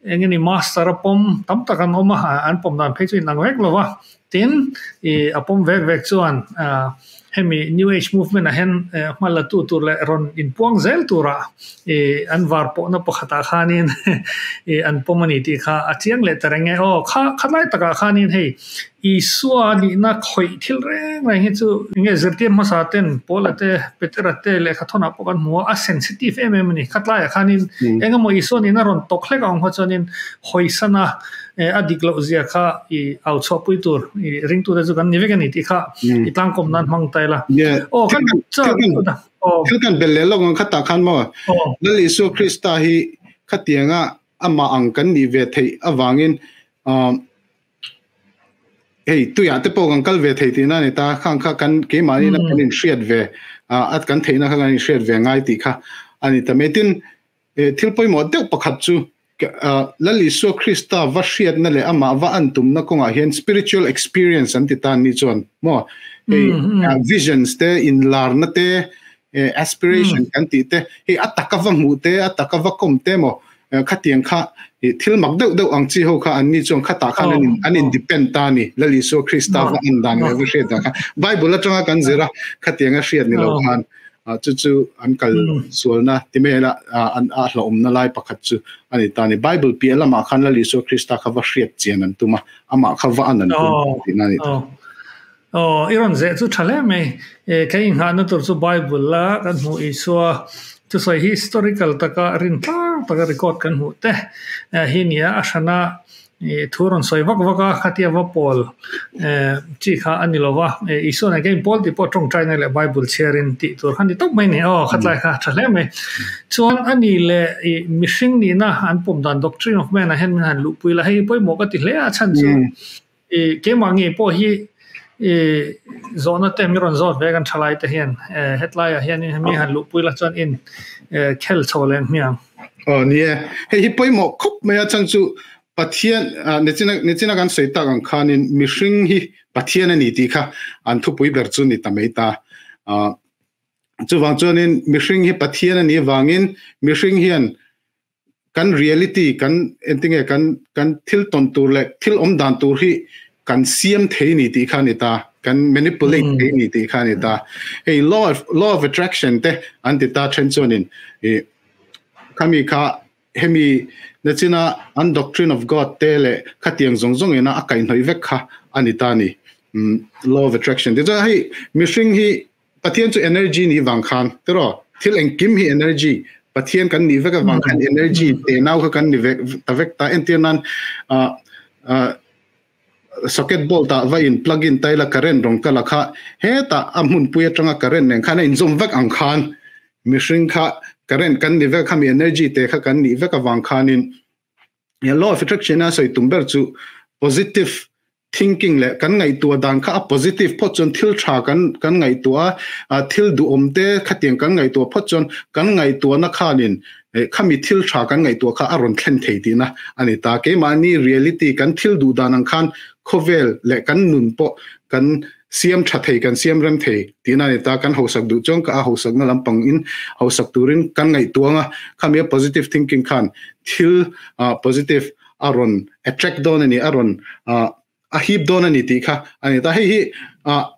Eng nge ni master a pawm tam tak an awm a, an pawm dan phei chu inang vek lo va. Tin, ih a pawm vek vek chuan hemi New Age movement ah hian hma la tu tur leh rawn inpuang zel turah ih an var pawhna pakhatah khanin ih an pawm a ni tih kha a chiang leh ta reng e. Aw kha khatlai takah khanin hei Isua nihna khawih thil reng reng hi chu enge zirtir hmasa ten Paula te Petera te lehkha thawnah pawh kan hmu a, a sensitive em em a ni. Khatlaiah khanin eng emaw Isua nihna rawn tawk hlek ang kha chuanin hawisana a dik loh zia kha i au chhuahpui tur i ringtute chu kan ni vek a ni tih kha i tlangkawm nan hmang ta ila. Aw kan thil kan bel leh lawk ang khatah khan maw Lal Isua Krista hi khatianga amah ang kan nih ve theih avangin Hei tuiah te pawh kan kal ve thei tihna a ni ta, khang kha kan keimahni na kan inhriat ve a kan theihna kha kan inhriat ve ngai tih kha a ni ta mai. Tin, thil pawimawh deuh pakhat chu Lal Isua Krista va hriatna leh amah va an tumna kawngah hian spiritual experience an ti ta ni chuan maw hei visions te inlarna te aspiration kan tih te hei a taka va hmuh te a taka va kawm te maw khatiang kha thil mak deuh deuh ang chi ho kha an ni chuan khatah khan an an in depend ta ni Lal Isua Krista va an dan leh va hriat dan kha Bible atanga kan zira khatiang a hriat ni lo khan chu chu an kal sualna ti mai la an a hlawmna lai pakhat chu ani ta ni Bible piah lamah khan Lal Isua Krista kha va hriat chian an tuma amah kha va an an tum tihna ni ta. Aw, i rawn zeh chu tha hle mai. E, ka inghahna tur chu Bible la kan hmuh Isua thusawi hi historical taka rintlang taka record kan hmuh te hi nia a hrana i thu rawn sawi vak vak a, khatia va pawl e chi kha a ni lo va. E, Isua nen kha inpawl tih pawh tawngtaina leh Bible chhiarin tih tur kha ni tawp mai a ni. Aw, khatlai kha tha hle mai. Chuan a ni leh i mihring nihna an pawm dan doctrine of man ah hian min han luhpui la, hei pawimawh ka ti hle a, a chhan chu I keimah ngei pawh hi i zawhna te mi rawn zawt ve kan thalai te hian hetlaiah hian mi han luhpui la chuan in khel chho leh hmiang. Aw ni e, hei hi pawimawh khawp mai a chhan chu Pathian nichina nichina kan sawi tak ang khanin mihring hi Pathian a ni tih kha an thupui ber chu ni ta mai ta. Chuvang chuanin mihring hi Pathian a nih avangin mihring hian kan reality kan entinge kan kan thil tawn tur leh thil awm dan tur hi kan siam thei ni tih kha ni ta kan manipulate thei ni tih kha ni ta hei law of law of attraction te an ti ta then chuanin i khami kha hemi nachina an doctrine of god te leh khatiang zawng zawng ina a kaihhnawih vek kha ani ta ni law of attraction te chuan hei mihring hi Pathian chu energy ni vang khan tiraw thil engkim hi energy Pathian kan nih vek avang khan energy te nau kha kan ni vek ta vek ta entir nan socket bolt ah va in plug in taila current rawng kala kha heta a hmunpui atanga current nen khan a inzawm vek ang khan mihring kha current kan ni vek khami energy te kha kan nih vek avang khanin law of attraction a sawi tum ber chu positive. Thinking leh kan ngaihtuah dan kha a positive phawt chuan thil tha kan kan ngaihtuah a, thil duhawm te khatiang kan ngaihtuah phawt chuan kan ngaihtuahna khanin khami thil tha kan ngaihtuah kha a rawn thlen thei tihna a ni ta. Keimahni reality kan thil duh dan ang khan khawvel leh kan nun pawh kan siam tha thei, kan siam rem thei tihna a ni ta. Kan hausak duh chuan ka a hausakna lampang in hausak turin kan ngaihtuah ang a, khami a positive thinking khan thil positive a rawn attract dawn a ni, a rawn a hip dawn a ni tih kha a ni ta. Hei hi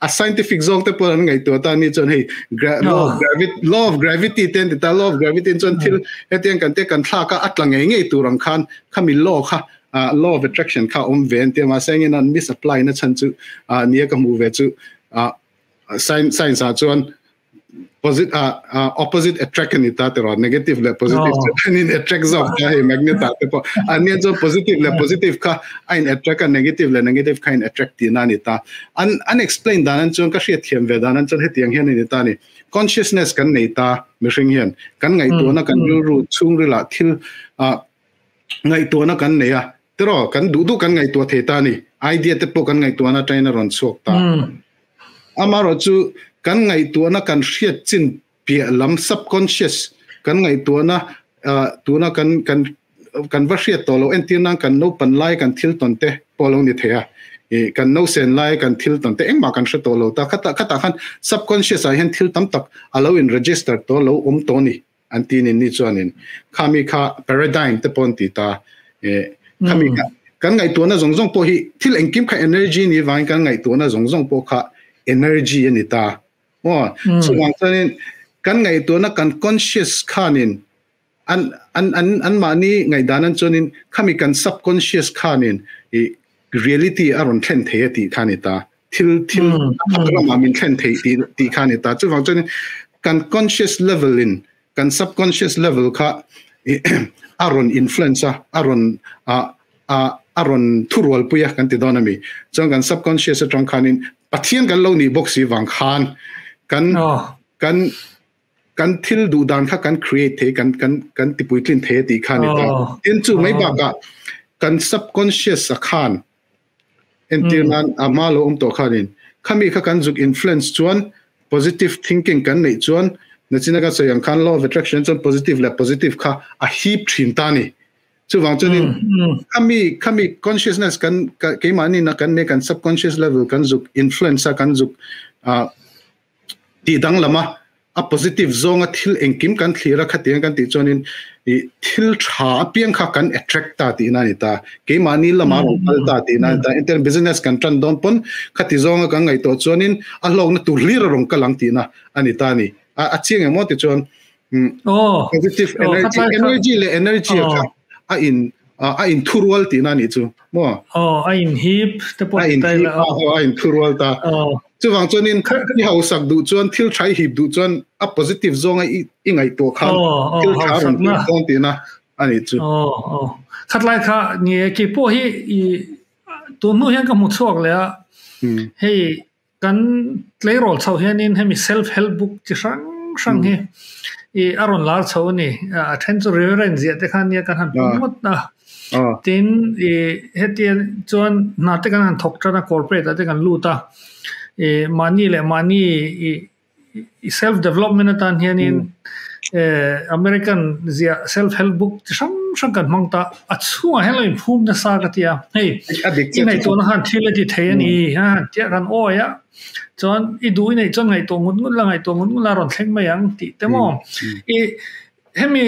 a scientific zawng te pawh an ngaihtuah ta ni chuan hei law of gravity, law of gravity te an ti ta, law of gravity chuan thil hetiang kan te kan thlak a a tla ngei ngei tur ang khan khami law kha law of attraction kha awm ve an tia, mahse engin an misapply na chhan chu nia ka hmuh ve chu science science ah chuan positive opposite attract ani ta tiraw negative leh positive oh. chu an in attract zawk ta hei magnet ah te pawh an nia chuan positive leh positive kha a in attract a negative leh negative kha in attract tihna ani ta an an explain dan an chuan ka hriat thiam ve dan an chuan hetiang hian ani ta ni consciousness kan nei ta mihring hian kan ngaihtuahna kan rilru chhungrila thil ngaihtuahna kan nei a tiraw kan duh duh kan ngaihtuah thei ta ni idea te pawh kan ngaihtuahna atangin a rawn chhuak ta amarawh chu kan ngaihtuahna kan hriat chin piah lam subconscious kan ngaihtuahna tuna kan kan kan va hriat tawh lo entir nan kan naupan lai kan thil tawn te pawh lo ni thei a kan nausen lai kan thil tawn te engmah kan hre tawh lo ta khata khata khan subconscious ah hian thil tam tak a lo in register tawh lo awm tawh ni an ti nin ni chuanin khami kha paradigm te pawh an ti ta khami kha kan ngaihtuahna zawng zawng pawh hi thil engkim kha energy ni vangin kan ngaihtuahna zawng zawng pawh kha energy a ni ta maw chuvang chuanin kan ngaihtuahna kan conscious khanin an an an an mahni ngaihdan an chuanin khami kan subconscious khanin i reality a rawn thlen thei a tih kha ni ta thil thil ramah min thlen thei tih tih kha ni ta chuvang chuan kan conscious level in kan subconscious level kha a rawn influence a a rawn a a a rawn thurual pui a kan ti dawn ami chuan kan subconscious atang khanin Pathian kan lo nih bawk si vang khan kan kan kan thil duh dan kha kan create thei kan kan kan tipuitlin thei tih kha ni ta tin chu mai bakah kan subconscious a khan Entir nan a hma lo awm tawh khanin khami kha kan zuk influence chuan positive thinking kan neih chuan nachina ka sawi ang khan law of attraction chuan positive leh positive kha a hip thin ta ni. Chuvang chuanin khami khami consciousness kan keimahni na kan nei kan subconscious level kan zuk influence a kan zuk tih danglam a, a positive zawnga thil engkim kan thlir a khatiang kan tih chuanin ih thil tha apiang kha kan attract ta tihna a ni ta. Keimahni lamah rawn kal ta tihna a ni ta. Engtiang business kan tan dawn pawn khati zawnga kan ngaihtuah chuanin a hlawkna tur hlir a rawn kal ang tihna a ni ta a ni. A a chiang emaw ti chuan positive energy energy leh energy kha a in a in thurual tihna a nih chu maw? Aw a in hip te pawh a in hip a a in thurual ta. Chuvang chuanin i hausak duh chuan thil tha i hip duh chuan a positive zawnga i i ngaihtuah khan thil tha rawn hmuh dawn tihna a nih chu. Aw aw khatlai kha ni e keipawh hi i tun hnu hian ka hmu chhuak leh a hei Kan tleirawl chhoh hianin hemi self help book chi hrang hrang hi i a rawn lar chho a ni. A then chu reverend ziah te khan nia kan han pawm ngawt a. Tin i hetiang chuan hna te kan han thawk tan a corporate ah te kan lut a. I mahni leh mahni i self development atan hianin American ziah self help book chi hrang hrang kan hmang ta. A chhungah hian lo inphum nasa ka ti a, hei i ngaihtuahna khan thil a ti thei a ni a han tia kan awi a, chuan i duh i neih chuan ngaihtuah ngut ngut la ngaihtuah ngut ngut la a rawn thleng mai ang tih te maw. I hemi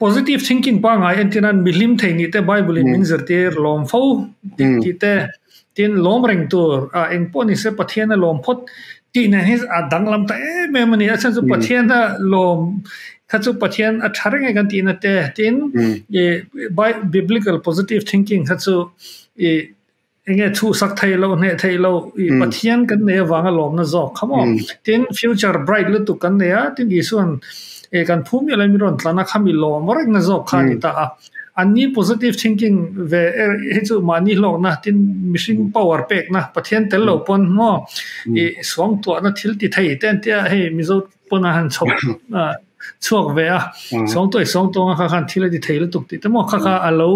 positive thinking pangngai entir nan mihlim thei nih te Bible in min zirtir lawm fo tih te tin lawm reng tur a eng pawh ni se Pathian a lawm phawt tih nen hi a danglam ta em em a ni. A chhan chu Pathian a lawm kha chu Pathian a tha reng e kan tihna te tin i biblical positive thinking kha chu i enge chhuhsak theih loh hneh theih loh i Pathian kan nei avanga lawmna zawk kha maw. Tin future bright lutuk kan nei a tin Isuan kan phu miah lo in min rawn tlan a khami lawm rengna zawk kha a ni ta a. Anni positive thinking ve er hi chu mahni hlawkna tin mihring power pekna Pathian tel lo pawn maw i suangtuahna thil ti thei te an tia hei Mizo pawn a han chhawp. chhuak ve a sawng tuai sawng tawng a kha khan thil a ti thei lutuk tih te maw kha kha a lo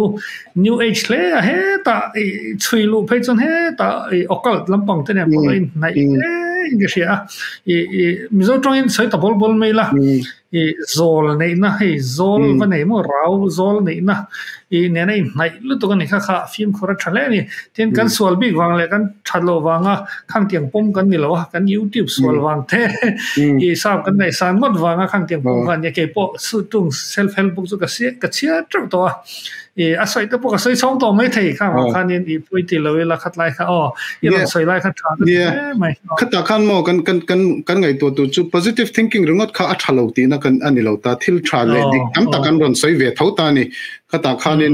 new age hle a hetah i chhui luh phei chuan hetah i occult lampang te nen pawh a inhnaih hle in ka hria a i i Mizo tawngin sawi ta bawl bawl mai la i zawl neihna hei zawl va nei maw rau zawl neihna i nena inhnaih lutuk a ni kha kha fimkhur a tha hle a ni. Tin kan sual bik vang leh kan that loh vanga khangtiang pawm kan ni lo a, kan YouTube sual vang te i sap kan ngaihsan ngawt vanga khangtiang pawm kha a nia. Keipawh tung self help book chu ka ka chhiar teuh tawh a, i a sawi te pawh ka sawi chhawng tawh mai thei khang vang khanin i pawi ti lo ila khat lai kha aw i rawn sawi lai kha tha ka ti hle mai. Khatah khan maw kan kan kan kan ngaihtuah tur chu positive thinking ringawt kha a tha lo tihna kan a ni lo ta, thil tha leh dik tam tak an rawn sawi ve tho ta a ni. Khatah khanin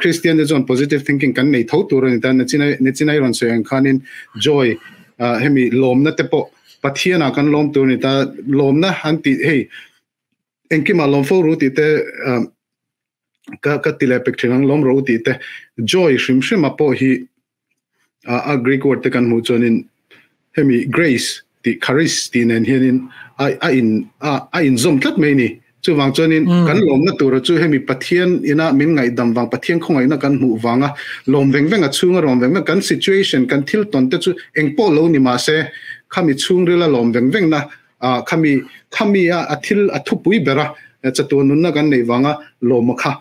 Christian te chuan positive thinking kan nei tho tur a ni ta, Nichinai rawn sawi ang khanin joy hemi lawmna te pawh Pathianah kan lawm tur a ni ta, lawmna an tih hei engkimah lawm fo ru tih te ka ka ti leh pek thin ang lawm ro tih te joy hrim hrim a pawh hi a Greek word te kan hmuh chuanin hemi grace tih charis tih nen hianin a a in a a inzawm tlat mai ni chuvang chuanin kan lawmna tura chu hemi Pathian ina min ngaihdam vang Pathian khawngaihna kan hmuh vanga lawm veng veng a chhunga rawm veng veng kan situation kan thil tawn te chu engpawh lo ni mahse khami chhungrila lawm veng veng na a khami khami a a thil a thupui bera chatuan nunna kan neih vanga lawma kha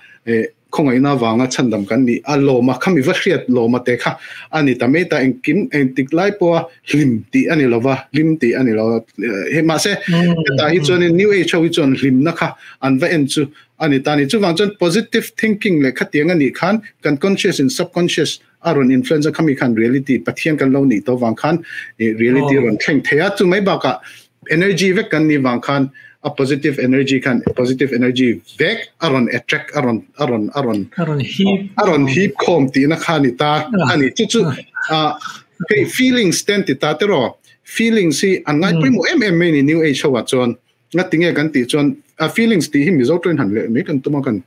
khawngaihna vanga chhandam kan nih a lawma khami va hriat lawma te kha a ni ta mai ta engkim engtik lai pawha hlim tih a ni lova hlim tih a ni lo he mahse hetah hi chuanin new age ho hi chuan hlimna kha an va en chu a ni ta ni chuvang chuan positive thinking leh khatiang a nih khan kan conscious in subconscious a rawn influence a khami khan reality Pathian kan lo nih tawh vang khan reality rawn thleng thei a chu mai bakah energy vek kan nih vang khan a positive energy khan positive energy vek a rawn attract a rawn a rawn a rawn a rawn hip a rawn hip khawm tihna kha ni ta ani chu chu hei feelings ten ti ta teraw feelings hi an ngai pawimawh em em mai ni new age ho ah chuan Ngatinge kan tih chuan a feelings tih hi Mizo tawngin han leh mai kan tum a kan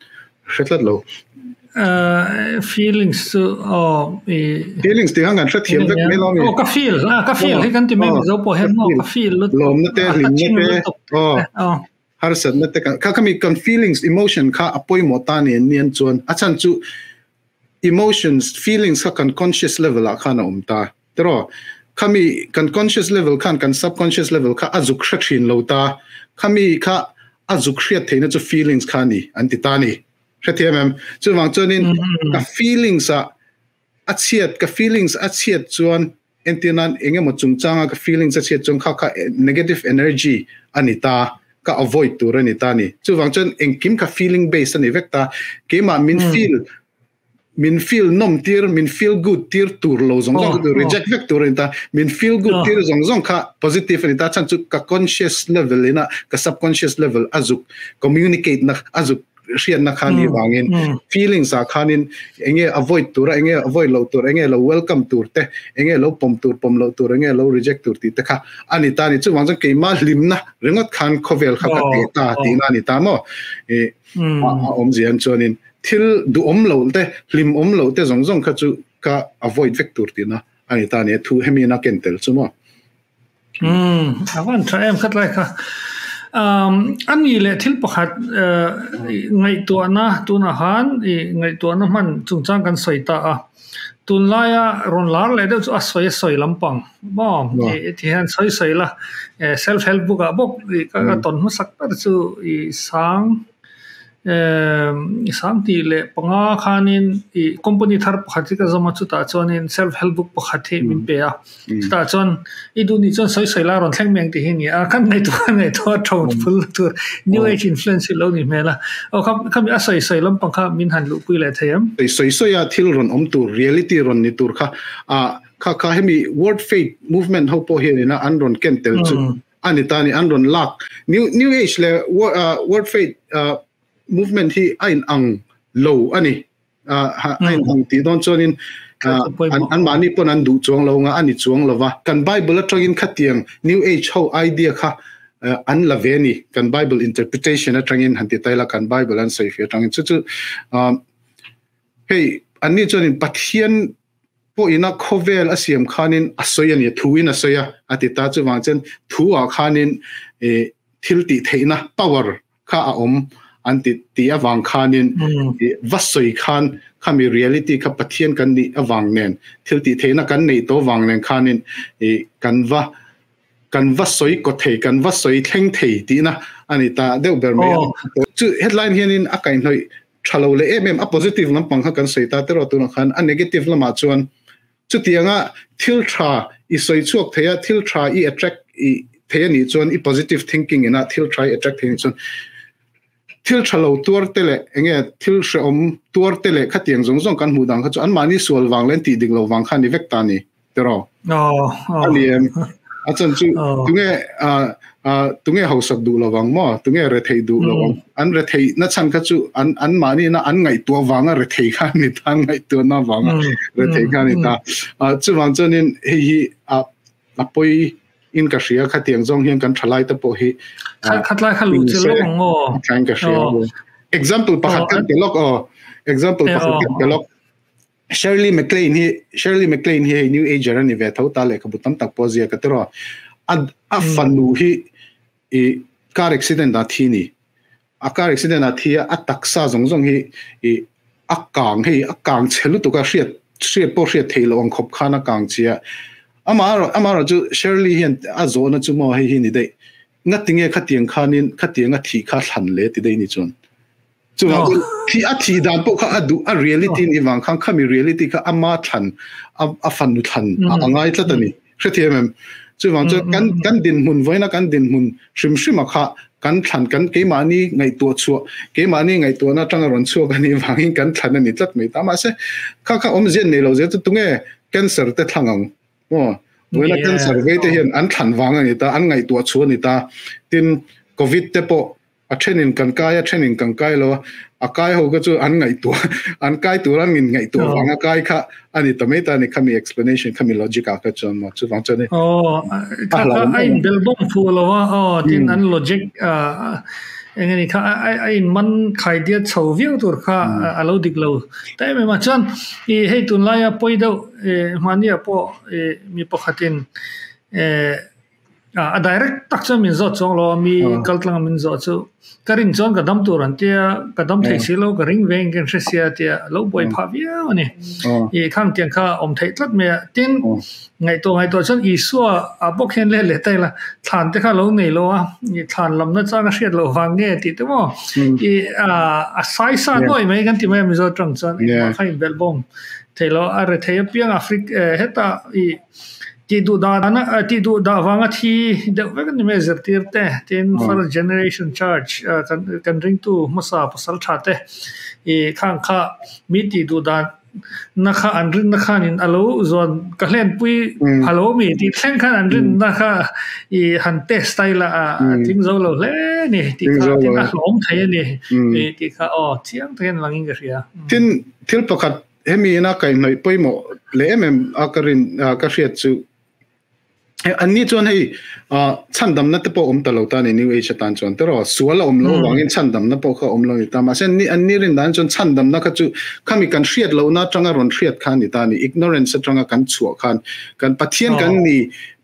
hre tlat lo. Feelings chu aw i Feelings tih khan kan hrethiam vek mai lo mi. Aw ka feel a ka feel hi kan ti mai Mizo pawh hian maw ka feel lutuk. Lawmna te hlimna te aw harsatna te kan kha khami kan feelings emotion kha a pawimawh ta nen nian chuan a chhan chu emotions feelings kha kan conscious level ah khan a awm ta. Tiraw, khami kan conscious level khan kan subconscious level kha a zuk hre thin lo ta, khami kha a zuk hriat theihna chu feelings kha a ni an ti ta a ni. Hrethiam em? Chuvang chuanin ka feelings ah a chhiat, ka feelings a chhiat chuan entir nan eng emaw chungchanga ka feelings a chhiat chuan kha kha negative energy a ni ta, ka avoid tur a ni ta a ni. Chuvang chuan engkim kha feeling based a ni vek ta, keimah min feel min feel nawm tir min feel good tir tur lo zawng zawng chu reject vek tur a ni ta min feel good tir zawng zawng kha positive a ni ta chhan chu ka conscious level ina ka subconscious level a zuk communicate na a zuk hriatna kha ni vangin feelings ah khanin enge avoid tur a enge avoid lo tur enge lo welcome tur te enge lo pawm tur pawm lo tur enge lo reject tur tih te kha a ni ta ni chuvang chuan keimah hlimna ringawt khan khawvel kha ka teh ta tihna a ni ta maw i a awmzia an chuanin Thil duhawm lo te, hlimawm lo te zawng zawng kha chu ka avoid vek tur tihna a ni ta a ni. Thu hemi in a ken tel chu maw? Umm, a van tha em khat lai kha. Umm, a ni leh thil pakhat ngaihtuahna tunah khan i ngaihtuahna hman chungchang kan sawi ta a. Tunlaia rawn lar leh deuh chu a sawi a sawi lampang maw? I ti hian sawi sawi la, self help book ah bawk i ka tawn hmasak ber chu i sang Sangti leh panga khanin ih company thar pakhat hi ka zawm a chutah chuanin self help book pakhat hi min pe a chutah chuan i duh nih chuan sawi sawi la rawn thleng mai ang tih hi a ni a khan ngaihtuah ngaihtuah a tho phul tur new age influence hi lo ni hmel a aw kha khami a sawi sawi lampang kha min han luhpui leh thei em. Sawi sawi a thil rawn awm tur reality rawn ni tur kha ah kha kha hemi world faith movement ho pawh hianin a an rawn ken tel chu A ni ta ni an rawn lak new new age leh world faith movement hi a in ang lo a ni a in ang tih dawn chuanin an an mahni pawn an duh chuang lo nga a ni chuang lova kan bible atangin khatiang new age ho idea kha an la ve ni kan bible interpretation atangin han ti taila kan bible an sawi fi atangin chu chu hei an ni chuanin Pathian pawhin a khawvel a siam khanin a sawi a ni, thuin a sawi a, a ti ta. Chuvang chuan thu ah khanin thil tih theihna, power, kha a awm an ti ti awang khanin va soi khan khami reality kha Pathian kan ni awang nen thil ti theina kan nei to wang nen khanin kan va kan va soi ko thei kan va soi thleng thei ti na ani ta deuh ber mai chu headline hianin a kai hnoi thalo le em em a positive lampang kha kan soi ta tero tuna khan a negative lama chuan chutianga thil tha i soi chuak theia thil tha i attract i theia ni chuan i positive thinking ina thil tha i attract thei ni chuan thil thalo tuar te le enge thil hreom tuar te le khatiang zong zong kan hmu dang kha chu an mani sual wang len ti ding lo wang kha ni vek ta ni tero ani em a chan chu tunge a tunge hausak du lawang mo tunge re thei du lawang an re thei na chan kha chu an an mani na an ngai tua wanga re thei kha ni ta ngai tua na wanga re thei kha ni ta chu wang chuanin hei hi a apoi in ka hria kha tiang zong hian kan thalai te pawh hi khatlai kha lu chu lo ngo thain ka hria example pakhat kan te lok o example pakhat kan te lok Shirley MacLaine hi Shirley MacLaine hi New Ager ani ve tho ta le khabu tam tak pawh zia ka tero a fanu hi i car accident a thi ni a car accident a thi a taksa zong zong hi i a kang hei a kang chelu tu ka hriat hriat pawh hriat thei lo ang khop khan a kang chia ama ama ro chu Shirley hian a zo na chu mo hei hi ni dei nga tinge khatiang khanin khatiang a thi kha thlan le ti dei ni chuan chu thi a thi dan pawh kha a du a reality ni wang khang khami reality kha ama thlan a fanu thlan a angai tlat ani hrethiam em chu wang chu kan kan din hmun voina kan din hmun hrim hrim a kha kan thlan kan keimahni ngai tu chu keimahni ngai tu na tanga ron chu kan ni wangin kan thlan ani tlat mai ta ma se kha kha om zian nei lo ze chu tunge cancer te thlangang o voina cancer ve te hian an thlan wang ani ta an ngai tu chu ani ta tin covid te po a thenin kan kai a thenin kan kai lo a kai ho ka chu an ngai tu an kai tu ran ngin ngai tu wanga kai kha ani tamai ta ni khami explanation khami logic a ka chuan ma chu wang chuan o kha kha ai belbom fu lo wa o tin an logic a engani kha ai ai man khai dia chho viau tur kha alo dik lo tai me ma chuan i hei tun laia poi deuh mania po mi pakhatin a direct tak chuan min zawt chuang lo mi kaltlang min zawt chu ka rin chuan ka dam tur an tia ka dam thei si lo ka ring veng kan hre sia tia lo buai pha viau ani i khang tiang kha awm theih tlat mai a tin ngai to ngai to chuan Isua a bawk hian le le tai la thlan te kha lo nei lo a i thlan lam na chang a hriat lo wang nge ti te mo i a sai sa noi mai kan ti mai Mizo tang chuan kha in bel bom thei lo a re thei apiang Africa heta i ti du da na ti du da wanga thi deuh vek ni me zirtir te tin first generation church kan kan ring tu masa pasal tha te i khang kha mi ti du da na kha an rin na khan in alo zon ka hlen pui halo mi ti thleng khan an rin na kha i han test style a ting zo lo hle ni ti kha tin a hlom thei ni ti kha o chiang ten langin ka hria tin thil pakhat hemi na kai noi poimo le em a karin ka hriat chu an ni chuan hei chandam na te pawh awm ta lo ta ni New Age atan chuan tero sual a awm lo wangin chandam na pawh kha awm lo ni ta ma sen ni an ni rin dan chuan chandam na kha chu khami kan hriat lo na tanga ron hriat khan ni ta ni ignorance atanga kan chhuah khan kan Pathian kan ni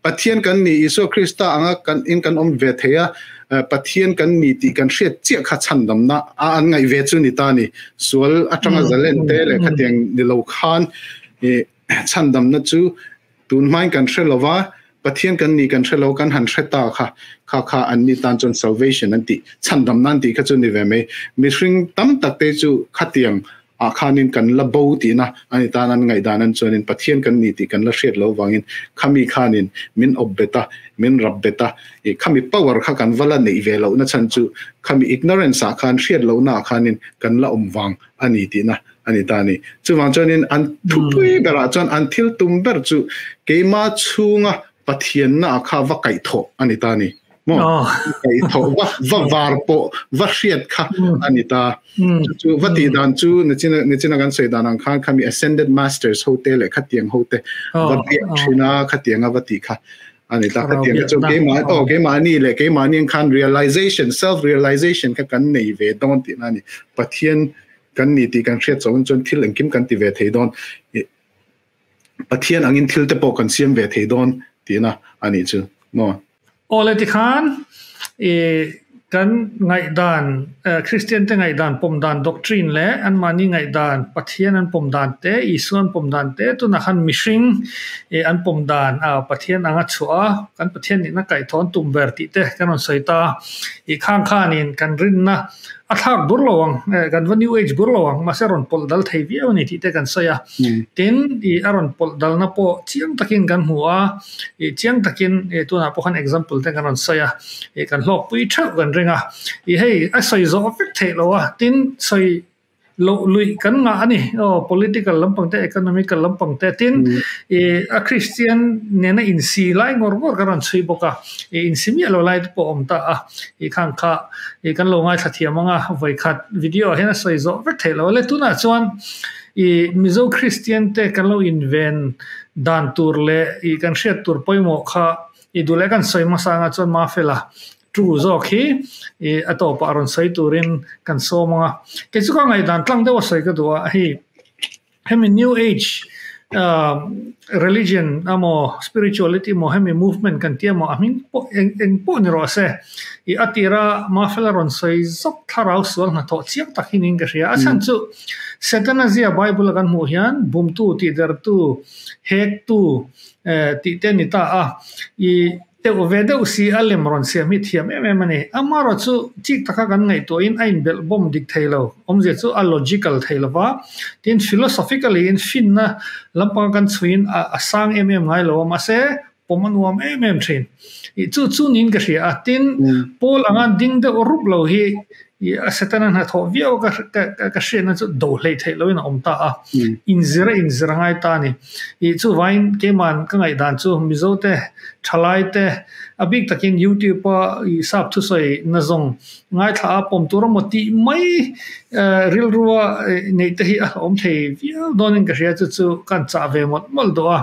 Pathian kan ni Isu Krista anga kan in kan awm ve theia Pathian kan ni ti kan hriat chiah kha chandam na a an ngai ve chu ni ta ni sual atanga zalen te le khatiang ni lo khan chandam na chu tun hmain kan hre Pathian kan ni kan hrelo kan han hreta kha kha kha an ni tan chuan salvation an ti chandam nan ti kha chu ni ve mai mihring tam tak te chu khatiang a khanin kan la bo ti na ani tan an ngai dan an chuanin Pathian kan ni ti kan la hriat lo wangin khami khanin min ob beta min rab beta e khami power kha kan vala nei ve lo na chan chu khami ignorance a khan hriat lo na khanin kan la om wang ani ti na ani ta ni chuwang chuanin an thupui bera chuan an thil tum ber chu keima chunga Pathian na kha va kai tho ani ta ni mo kai tho va va var po va hriat kha ani ta chu va ti dan chu ne china kan sei dan ang khan khami ascended masters hotel le khatiang hote va bi thina khatiang va ti kha ani ta khatiang chu ke ma o ke ma ni le ke ma ni khan realization self realization kha kan nei ve don ti na ni Pathian kan ni ti kan hriat chon chon thil engkim kan ti ve thei don Pathian angin thil te pawh kan siam ve thei don ti na ani chu mo ole ti khan e Kan ngaihdan, Kristian te ngaihdan pawm dan doctrine leh anmahni ngaihdan Pathian an pawm dan te, Isua an pawm dan te, tunah khan mihring an pawm dan Pathian anga chhuah a, kan Pathian nihna kaihthawh an tum ber tih te kan rawn sawi ta. I khang khanin kan rinna a thlak bur lo ang, kan va new age bur lo ang, mahse a rawn pawlh dal thei viau a ni tih te kan sawi a. Tin, i a rawn pawlh dalna pawh chiang takin kan hmu a, i chiang takin i tunah pawh khan example te kan rawn sawi a, i kan hlawkpui theuh kan ring a. I hei a sawi zawh vek theih lo a, tin sawi loh luih kan ngah a ni, aw political lampang te, economical lampang te, tin i a Christian nena insi lai ngawr ngawr kan rawn chhui bawk a, i insi miah lo lai te pawh a awm ta a, i khang kha i kan lo ngaithla thiam ang a, vawikhat video ah hian a sawi zawh vek theih lo a le tunah chuan i Mizo Christian te kan lo inven dan tur leh i kan hriat tur pawimawh kha i duh leh kan sawi hmasa anga chuan Mafela True zawk hi i a tawpah rawn sawi turin kan sawm ang a. Kei chu ka ngaihdan tlang deuh a sawi ka duh a, hei hemi new age religion emaw spirituality emaw hemi movement kan tih emaw a hming pawh eng eng pawh ni rawh se i a tira Mafela rawn sawi zawk thlarau sual hnathawh chiang tak hi niin ka hria. A chhan chu Setana zia Bible a kan hmuh hian bumtu, tihdertu, hektu tih te a ni ta a. I Deuh ve deuh si a lem rawn siam hi thiam em em a ni. Amaherawh chu chik taka kan ngaihtuahin a inbelh bawm dik thei lo. Awmzia chu a logical thei lo va, tin philosophically in finna lampanga kan chhuiin a sang em em ngai lo a, mahse pawm a nuam em em thin. Ih chu chu niin ka hria a, tin Paul anga ding deuh rup lo hi I a Setana hnathawh viau ka ka hriatna chu do hleih theih loin a awm ta a, inzir a inzir a ngai ta a ni. I chuvain keiman ka ngaihdan chu Mizo te, thalai te, a bik takin YouTube a i sap thusawi na zawng ngaithla a pawm tur emaw tih mai rilrua neih te hi a awm thei viau dawnin ka hria chu chu ka han chah ve mawlh mawlh duh a.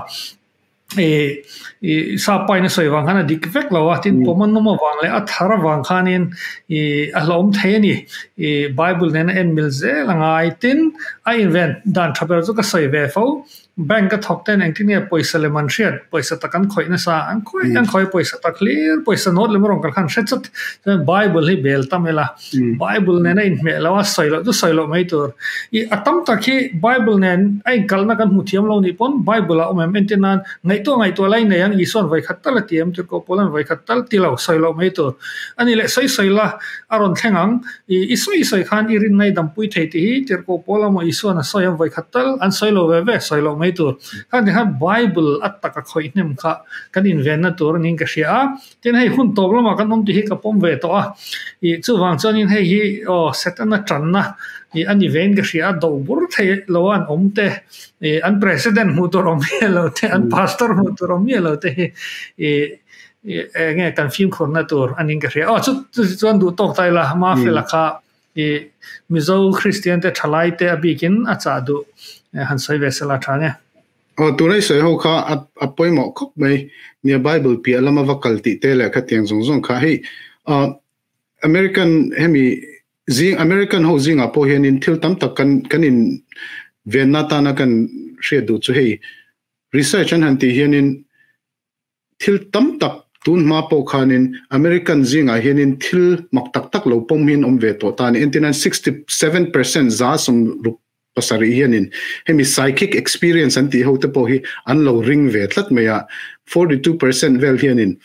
I sap pain a sawi vang khan a dik vek lo a, tin pawm a nawm avang leh a thar avang khanin i a hlauhawm thei a ni. I Bible nena en mil zel a ngai. Tin, a inven dan tha ber chu ka sawi ve fo. Bank a thawk ten engtin nge pawisa lem an hriat, pawisa tak an khawih nasa, an khawih an khawih pawisa tak hlir, pawisa nawt lem a rawn kal khan hre chat. Chuan Bible hi bel tam ila, Bible nena inhmeh lo a, sawi loh chu sawi loh mai tur. I a tam tak hi Bible nen a inkalhna kan hmu thiam lo nih pawn Bible ah awm em? Entir nan ngaihtuah ngaihtuah lai nei ang Isuan vawikhat tal a ti em? Tirhkoh Paula'n vawikhat tal ti lo, sawi loh mai tur. A nih leh sawi sawi la a rawn thleng ang. I i sawi sawi khan i rinna i dampui thei tih hi Tirhkoh Paula maw Isuan a sawi ang vawikhat tal an sawi lo ve ve, sawi loh mai tur. Kha ti khan Bible a taka khawih hnem kha kan invenna tur a niin ka hria a. Tin hei hun tawp lamah kan awm tih hi ka pawm ve tawh a, ih chuvang chuanin hei hi aw Setana tanna ih a ni vein ka hria a, do bur thei lo a an awm te, ih an president hmuh tur awm miah lo te, an pastor hmuh tur awm miah lo te hi ih ih eng nge kan fimkhurna tur a niin ka hria. Aw chu chuan duh tawk ta ila Mafela kha ih Mizo Kristian te thalai te a bikin a chah duh han sawi ve sela tha nge. Aw, tunlai sawi ho kha a a pawimawh khawp mai. Nia Bible piah lama va kal tih te leh khatiang zawng zawng kha hei ah American hemi zing American ho zingah pawh hianin thil tam tak kan kan in venna tana kan hriat duh chu hei research an han tih hianin Thil tam tak tun hma pawh khanin American zingah hianin thil mak tak tak lo pawm hian awm ve tawh ta a ni. Entirnan 67% 67 hianin hemi psychic experience an tih ho te pawh hi an lo ring ve tlat mai a. 42% vel hianin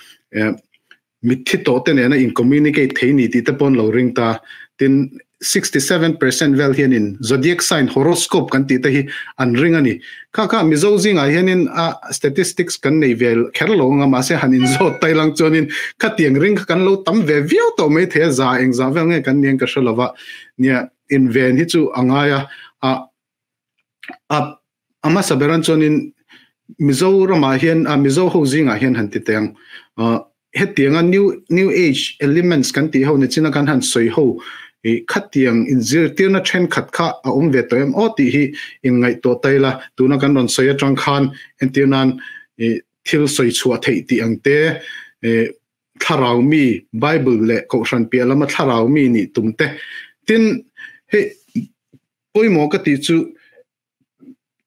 mitthi tawh te nena in communicate thei ni tih te pawh an lo ring ta. Tin, 67% vel hianin zodiac sign horoscope kan tih te hi an ring a ni. Kha kha Mizo zingah hianin a statistics kan nei ve kher lo anga mahse han inzawt tai lang chuanin khatiang ring kha kan lo tam ve viau tawh mai thei a, za engzah vel nge kan nia ka hre lova nia inven hi chu a ngai a, a a a hmasa beran chuanin Mizoramah hian a Mizo ho zingah hian han ti teh ang hetianga new new age elements kan tih ho ni china kan han sawi ho i khatiang inzirtirna thenkhat kha a awm ve tawh em aw tih hi in ngaihtuah ta ila tuna kan rawn sawi atang khan entir nan i thil sawi chhuah theih tih ang te thlarau mi bible leh kohhran piah lama thlarau mi nih tum te tin hei pawimawh ka tih chu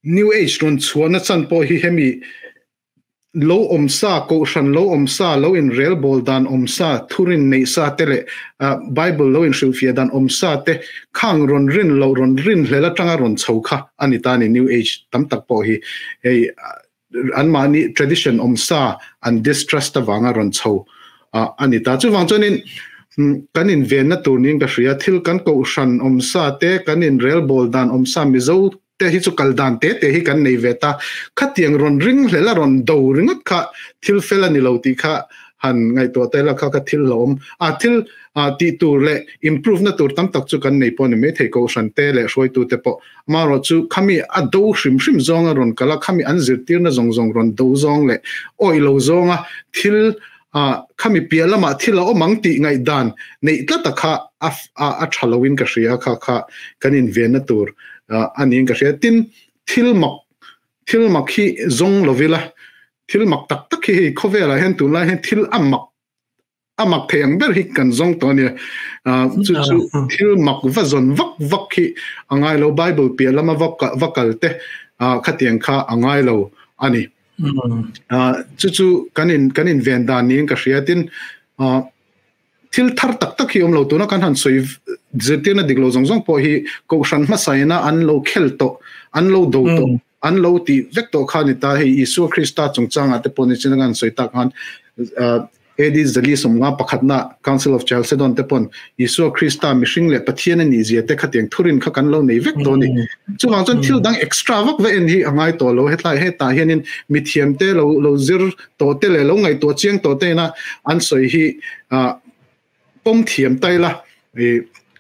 New Age rawn chhuahna chan pawh hi hemi Lo awm sa, kohhran lo awm sa, lo inrelbawl dan awm sa, thurin neih sa te leh Bible lo inhrilhfiah dan awm sa te khang rawn rin loh, rawn rin hlel atanga rawn chho kha a ni ta a ni. New Age tam tak pawh hi hei anmahni tradition awm sa an distrust avanga rawn chho a ni ta. Chuvang chuanin kan invenna tur niin ka hria, thil kan kohhran awm sa te, kan inrelbawl dan awm sa Mizo te hi chu kal dan te te hi kan nei ve ta. Khatiang rawn ring hlel a rawn do ringawt kha thil fel a ni lo tih kha han ngaihtuah ta ila kha ka thil hlauhawm a thil tih tur leh improve na tur tam tak chu kan nei pawh a ni maithei kohhran te leh hruaitu te pawh. Amaherawh chu khami a do hrim hrim zawng a rawn kal a, khami an zirtirna zawng zawng rawn do zawng leh awih lo zawnga thil khami piah lamah thil a awm ang tih ngaihdan neih tlat a kha a tha loin ka hria kha kha kan invenna tur a niin ka hria. Tin, thil mak thil mak hi zawng lovila thil mak tak tak hi hei khawvelah hian tunlai hian thil a mak a mak thei ang ber hi kan zawng tawh a nia. Chu chu thil mak va zawn vak vak hi a ngai lo Bible piah lama va kal te khatiang kha a ngai lo a ni. Chu chu kan in kan in ven dan niin ka hria tin thil thar tak tak hi awm lo tuna kan han sawi zirtirna dik lo zawng zawng pawh hi kohhran hmasaina an lo khel tawh an lo do tawh an lo ti vek tawh kha ni ta hei Isua Krista chungchangah te pawh ni chin kan sawi tak khan AD 151 pakhatna Council of Chalcedon te pawn Isua Krista mihring leh Pathian a nih zia te khatiang thurin kha kan lo nei vek tawh a ni. Chuvang chuan thil dang extra vak va en hi a ngai tawh lo. Hetlai hetah hianin mithiam te lo lo zir tawh te leh lo ngaihtuah chiang tawh te ina an sawi hi pawm thiam ta ila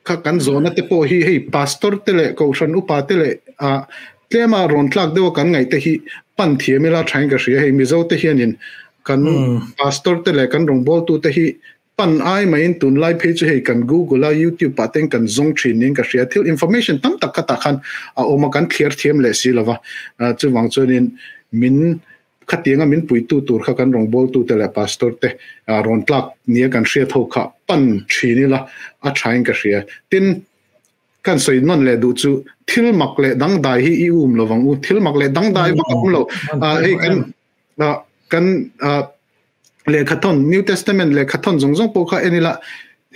kha kan zawhna te pawh hi hei pastor te leh kohhran upa te leh tlema rawn tlak deuha kan ngaih te hi pan thiam ila thain ka hria hei Mizo te hianin kan pastor te leh kan rawngbawltu te hi pan ai maiin tunlai phei chu hei kan Google a YouTube ah ten kan zawng thin niin ka hria thil information tam tak khatah khan a awm a kan thliar thiam leh si lova chuvang chuanin min khatianga min puitu tur kha kan rawngbawltu te leh pastor te rawn tlak nia kan hriat ho kha pan thin ila a thain ka hria tin Kan sawi nawn leh duh chu thil mak leh dangdai hi i um lovang u. Thil mak leh dangdai vak a awm lo. Hei kan kan lehkhathawn New Testament lehkhathawn zawng zawng pawh kha en ila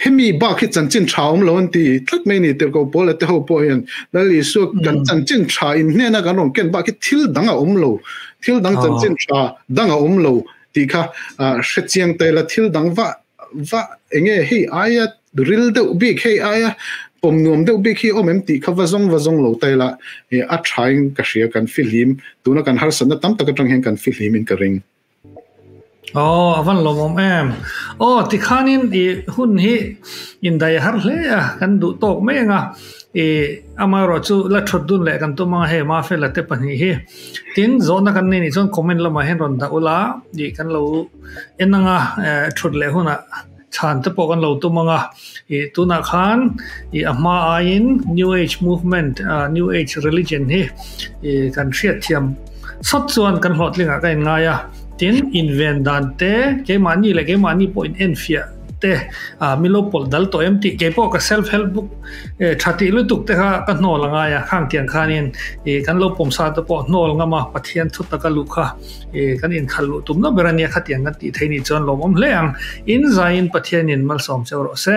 hemi bak hi chanchin tha awm lo an ti tlat mai ni tirhkoh pawl te ho pawh hian Lal Isua kan chanchin tha in hnena kan rawn ken bak hi thil dang a awm lo. Thil dang chanchin tha dang a awm lo tih kha hrechiang ta ila thil dang va va enge hei aia ril deuh bik hei aia pawm nuam deuh bik hi awm em tih kha va zawng va zawng lo ta ila a thain ka hria kan fihlim tuna kan harsatna tam tak atang hian kan fihlim in ka ring. Aw a van lawmawm em. Aw tikhanin i hun hi indai a har hle a kan duh tawk mai ang a i amaherawh chu la thut dun leh kan tum ang a hei Mafela te pahnih hi. Tin zawhna kan nei nih chuan comment lamah hian rawn dah ula i kan lo en anga thut leh hunah chhan te pawh kan lo tum anga ih tunah khan ih a hma aiin new age movement new age religion hi ih kan hriat thiam sawt chuan kan hlawhtling ah ka in ngai a tin inven dan te keimahni leh keimahni pawh in enfiah te ah milo pawlh dal tawh em tih kei pawh ka self help book tha tih lutuk te kha ka hnawl a ngai a khang tiang khanin ih kan lo pawm sa te pawh hnawl ngam a Pathian thu taka luh kha Kan inkhalh luh tumna ber a nia khatiang kan tih theih nih chuan lawmawm hle ang. In zaiin Pathianin malsawm cheu rawh se.